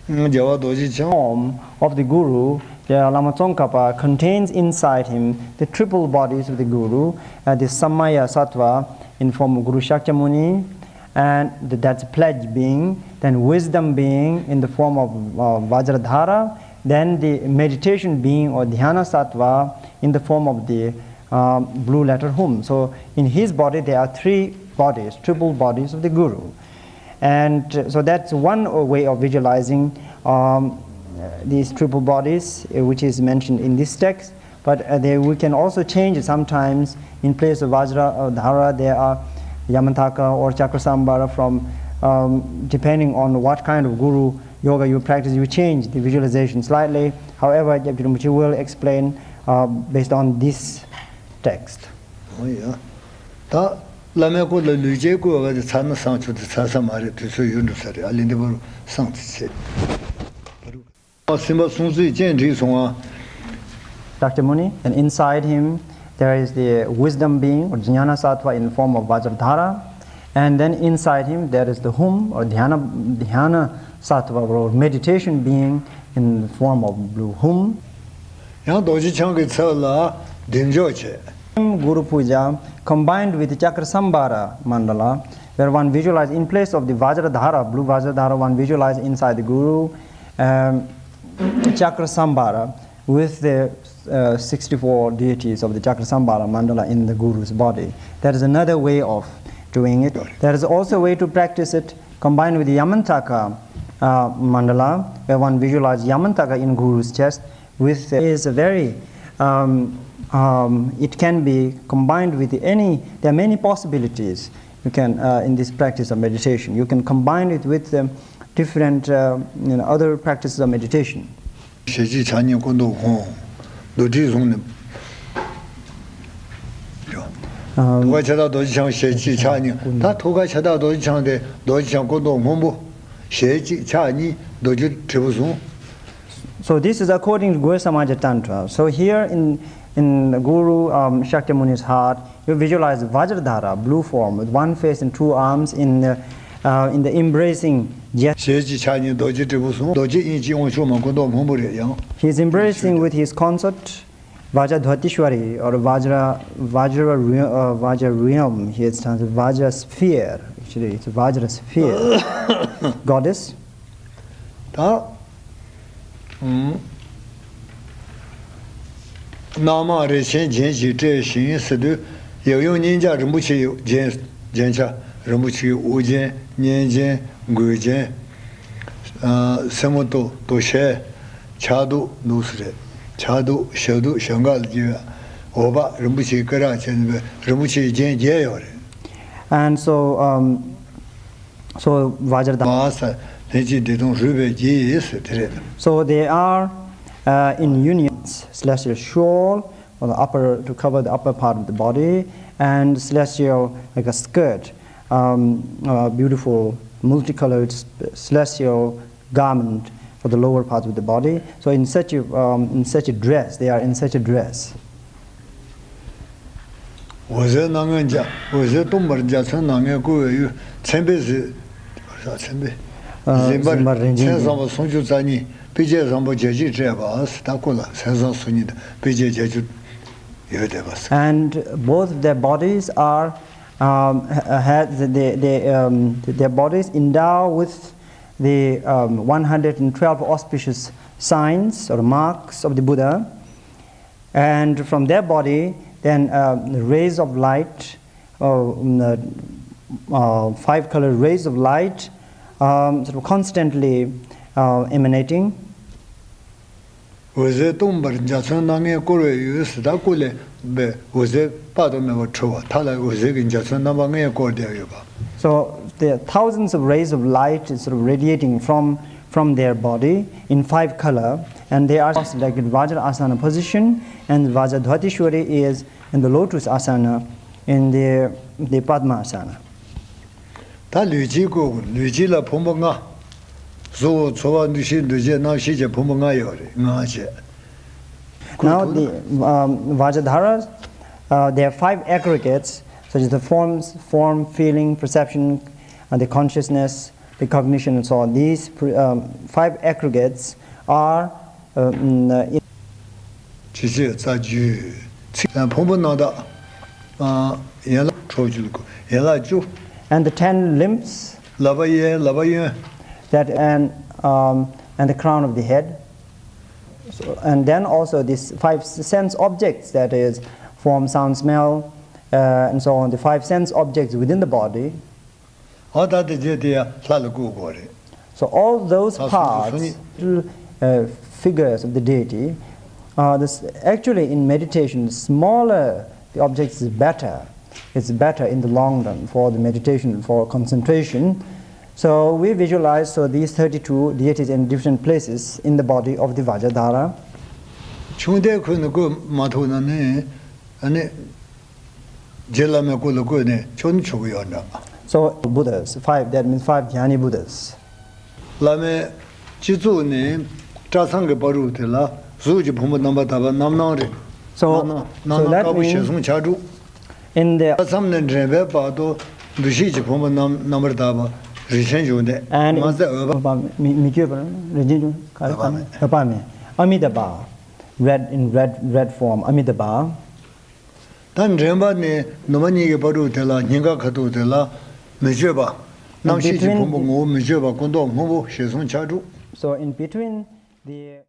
རྒྱལ་བ་རྡོ་རྗེ་འཆང་། Form of the Guru, the Lama Tsongkhapa contains inside him the triple bodies of the Guru, uh, the Samaya Sattva in form of Guru Shakyamuni, and th- that's pledge being, then wisdom being in the form of uh, Vajradhara, then the meditation being or Dhyana Sattva in the form of the um, blue letter hum. So in his body there are three bodies, triple bodies of the Guru. And uh, so that's one uh, way of visualizing um, uh, these triple bodies, uh, which is mentioned in this text. But uh, they, we can also change it sometimes. In place of Vajra or Dhara, there are Yamantaka or Chakrasambhara from, um, depending on what kind of Guru yoga you practice, you change the visualization slightly. However, Gyabjit Rinpoche will explain uh, based on this text. ཨོ་ཡ། ད་བླ་མའི་སྐུ་ལ་ལུས་ཅན་བསྐུལ་བ་དེ་ཚར་ན་བསང་ཆུ་དེ་ཚར་ས་མ་རེད། དུས་ཚོད་ཡོལ་འགྲོ་ས་རེད། ཨ་ལེ་འདི་བར་བསང་དེ་བྱེད། སེམས་དཔའ་སྲུང་བརྩི་ཅན་བསྒྲིགས་སོང་ང་། Doctor Muni, and inside him there is the wisdom being or jnana sattva in the form of Vajradhara, and then inside him there is the hum or dhyana, dhyana sattva or meditation being in the form of blue hum. ཡང་རྡོ་རྗེ་འཆང་གི་ཚབ་ལ་བདེ་མཆོག་བྱས། Guru Puja combined with Chakrasambhara Mandala, where one visualize in place of the Vajradhara, blue Vajradhara, one visualize inside the Guru, um, Chakrasambhara with the uh, sixty-four deities of the Chakrasambhara Mandala in the Guru's body. That is another way of doing it. There is also a way to practice it combined with the Yamantaka uh, Mandala, where one visualizes Yamantaka in Guru's chest. With is a very, um, um, it can be combined with any, there are many possibilities you can, uh, in this practice of meditation. You can combine it with um, different, uh, you know, other practices of meditation. ཞལ་གཅིག་ཕྱག་གཉིས་སྐུ་མདོག་སྔོ། རྡོག་ཁྲེས་བཟུང་ནས། ཐུགས་ཀར་ཁྱབ་བདག་རྡོ་རྗེ་འཆང་ཞལ་གཅིག་ཕྱག་གཉིས། ད་ཐུགས་ཀར་ཁྱབ་བདག་རྡོ་རྗེ་འཆང་དེ་རྡོ་རྗེ་འཆང་སྐུ་མདོག་སྔོན་པོ། ཞལ་གཅིག་ཕྱག་གཉིས་རྡོ་རྗེ་དྲིལ་བུ་བཟུང་། So this is according to Goya Samaja Tantra. So here in, in Guru um, Shakyamuni's heart, you visualize Vajradhara, blue form, with one face and two arms in the, uh, in the embracing gesture. ཞལ་གཅིག་ཕྱག་གཉིས་རྡོ་རྗེ་དྲིལ་བུ་བཟུང་། རྡོ་རྗེ་དབྱིངས་ཀྱི་དབང་ཕྱུག་མ་སྐུ་མདོག་སྔོན་པོ་རེད་ཡང་། He is embracing with his consort Vajradhwatishwari or Vajra, Vajra, realm, uh, Vajra realm. Here it stands Vajra sphere. Actually, it's Vajra sphere. Goddess. ད། ཨུམ། རྣམ་མང་རིན་ཆེན་རྒྱན་གྱིས་སྤྲས་ཤིང་ཟེར་དུས། ཡབ་ཡུམ་གཉིས་ཆ་རིན་པོ་ཆེའི་རྒྱན། རྒྱན་ཆ་རིན་པོ་ཆེའི་དབུ་རྒྱན། སྙན་རྒྱན། མགུལ་རྒྱན། ཨ། སེན་མོ་ཏོག་དོ་ཤལ། ཕྱག་དུག་འདུག་སེ་རེད། ཕྱག་དུག་ཞབས་དུག་ཞབས་འགག་ལ་བརྒྱུས་པའི་འོད་དཔག་རིན་པོ་ཆེའི་སྐེ་རགས་བཅས་ནི་རིན་པོ་ཆེའི་རྒྱན་བརྒྱད་ཡོད་རེད། And so, um, so Vajradhara. མ་ས་ལྷན་ཅིག་བདེ་སྟོང་རུས་པའི་རྒྱན་ཟེར་དེ་རེད། So they are uh, in unions, celestial shawl on the upper to cover the upper part of the body, and celestial like a skirt, um, a beautiful multicolored s- celestial garment for the lower part of the body. So in such a, um, in such a dress, they are in such a dress. འོད་ཟེར་སྣ་ལྔའི་འཇའ། འོད་ཟེར་སྟོང་པར་འཇའ་ཚོན་སྣ་ལྔས་བསྐོར་བའི་ཡུལ། མཚན་དཔེ་གཟི། མཚན་དཔེ། ཨ། གཟིམ་པར། གཟིམ་པར་རིན་ཆེན་མཚན་བཟང་པོ་སུམ་ཅུ་རྩ་གཉིས། དཔེ་བྱད་བཟང་པོ་བརྒྱད་ཅུས་སྤྲས་པ། ད་སྐུ་ལ་མཚན་བཟང་སུམ་གཉིས་དང་དཔེ་བྱད་བརྒྱད་ཅུ་ཡོད་བསྡད་པ། And both their bodies are, um, ha- ha- they, they, um, their bodies endowed with the um, one hundred and twelve auspicious signs or marks of the Buddha. And from their body, then uh, the rays of light, uh, um, uh, uh, five colored rays of light, um, sort of constantly uh, emanating. འོད་ཟེར་སྟོང་པར་འཇའ་ཚོན་སྣ་ལྔས་བསྐོར་བའི་ཡུལ་ཟེར། ད་སྐུ་ལས་འོད་ཟེར་དཔག་ཏུ་མེད་པ་འཕྲོ་བ། མཐའ་ལ་འོད་ཟེར་གྱི་འཇའ་ཚོན་རྣམ་པ་ལྔས་བསྐོར་བསྡད་ཡོད་པ། So there are thousands of rays of light is sort of radiating from, from their body in five color, and they are like in Vajra Asana position, and Vajradhwatishwari is in the lotus asana, in the, the Padma asana. ད་ལུས་དཀྱིལ་སྐུ། ལུས་དཀྱིལ་ལ་ཕུང་པོ་ལྔ། གཟུགས། ཚོར་བ། འདུ་ཤེས། འདུ་བྱེད། རྣམ་ཤེས་ཀྱི་ཕུང་པོ་ལྔ་ཡོད་རེད། ལྔ་བྱས། Now the um, Vajradharas, uh, there are five aggregates, such as the forms, form, feeling, perception, and the consciousness, the cognition, and so on. These pre- um, five aggregates are uh, mm, uh, in ཇི་སྲིད་རྩ་རྒྱུད་ཚིག་ཕུང་པོ་རྣམ་དག་ཨ། ཡན་ལག་ཁྲོ་བཅུ་ལ་གོ། ཡན་ལག་བཅུ། And the ten limbs ལག་པ་གཡས། ལག་པ་གཡོན། That and um, and the crown of the head. So, and then also these five sense objects, that is form, sound, smell, uh, and so on, the five sense objects within the body. ཨ། ད་དེ་རྗེས་དེ་ཡང་ལྷ་ལ་བཀུར་དགོས་རེད། So all those ལྷ་སུམ་ཅུ་སོ་གཉིས། Parts, uh, figures of the deity, uh, this, actually in meditation, the smaller the objects is better. It's better in the long run for the meditation, for concentration. So we visualize, so these thirty-two deities in different places in the body of the Vajradhara. ཆུང་དེ་ཁོ་ནི་བཀོད་མ་ཐུབ་ན་ནི། ཨ་ནི། རྗེ་བླ་མའི་སྐུ་ལ་བཀོད་ནས་ཆོག་ནི་ཆོག་གི་ཡོད་འདྲ། So Buddhas, five, that means five jnani Buddhas. བླ་མའི་སྤྱི་གཙུག་ནས་སྐྲ་ཚང་གི་བར་དུ་དེ་ལ་གཟུགས་ཀྱི་ཕུང་པོ་རྣམ་པར་དག་པ་རྣམ་སྣང་རེད། So, རྣམ་སྣང་། རྣམ་so སྣང་that དཀར་པོ་means ཞལ་གསུང་ཕྱག་དྲུག in the སྐྲ་མཚམས་ནས་འདྲེན་པའི་བར་དུ་འདུ་ཤེས་ཀྱི་ཕུང་པོ་རྣམ་རྣམ་པར་དག་པ་རིན་ཆེན་འབྱུང་ལྡན། And མ་ཟད་འོད་དཔག་འོད་དཔག་མེད། མི་མི་བསྐྱོད་པ་རིན་ཆེན་འབྱུང་། ག་རེ། འོད་དཔག་མེད། འོད་དཔག་མེད། Amitabha, red, in red, red form, Amitabha. ད་འདྲེན་པ་ནས་ནུ་མ་གཉིས་ཀྱི་བར་དུ་དེ་ལ་སྙིང་ག་ཁ་ཐུག་དེ་ལ་མི་བསྐྱོད་པ། རྣམ་ཤེས་ཀྱི་ཕུང་པོ་ངོ་བོ་མི་བསྐྱོད་པ་སྐུ་མདོག་སྔོན་པོ་ཞལ་གསུང་ཕྱག་དྲུག So in between the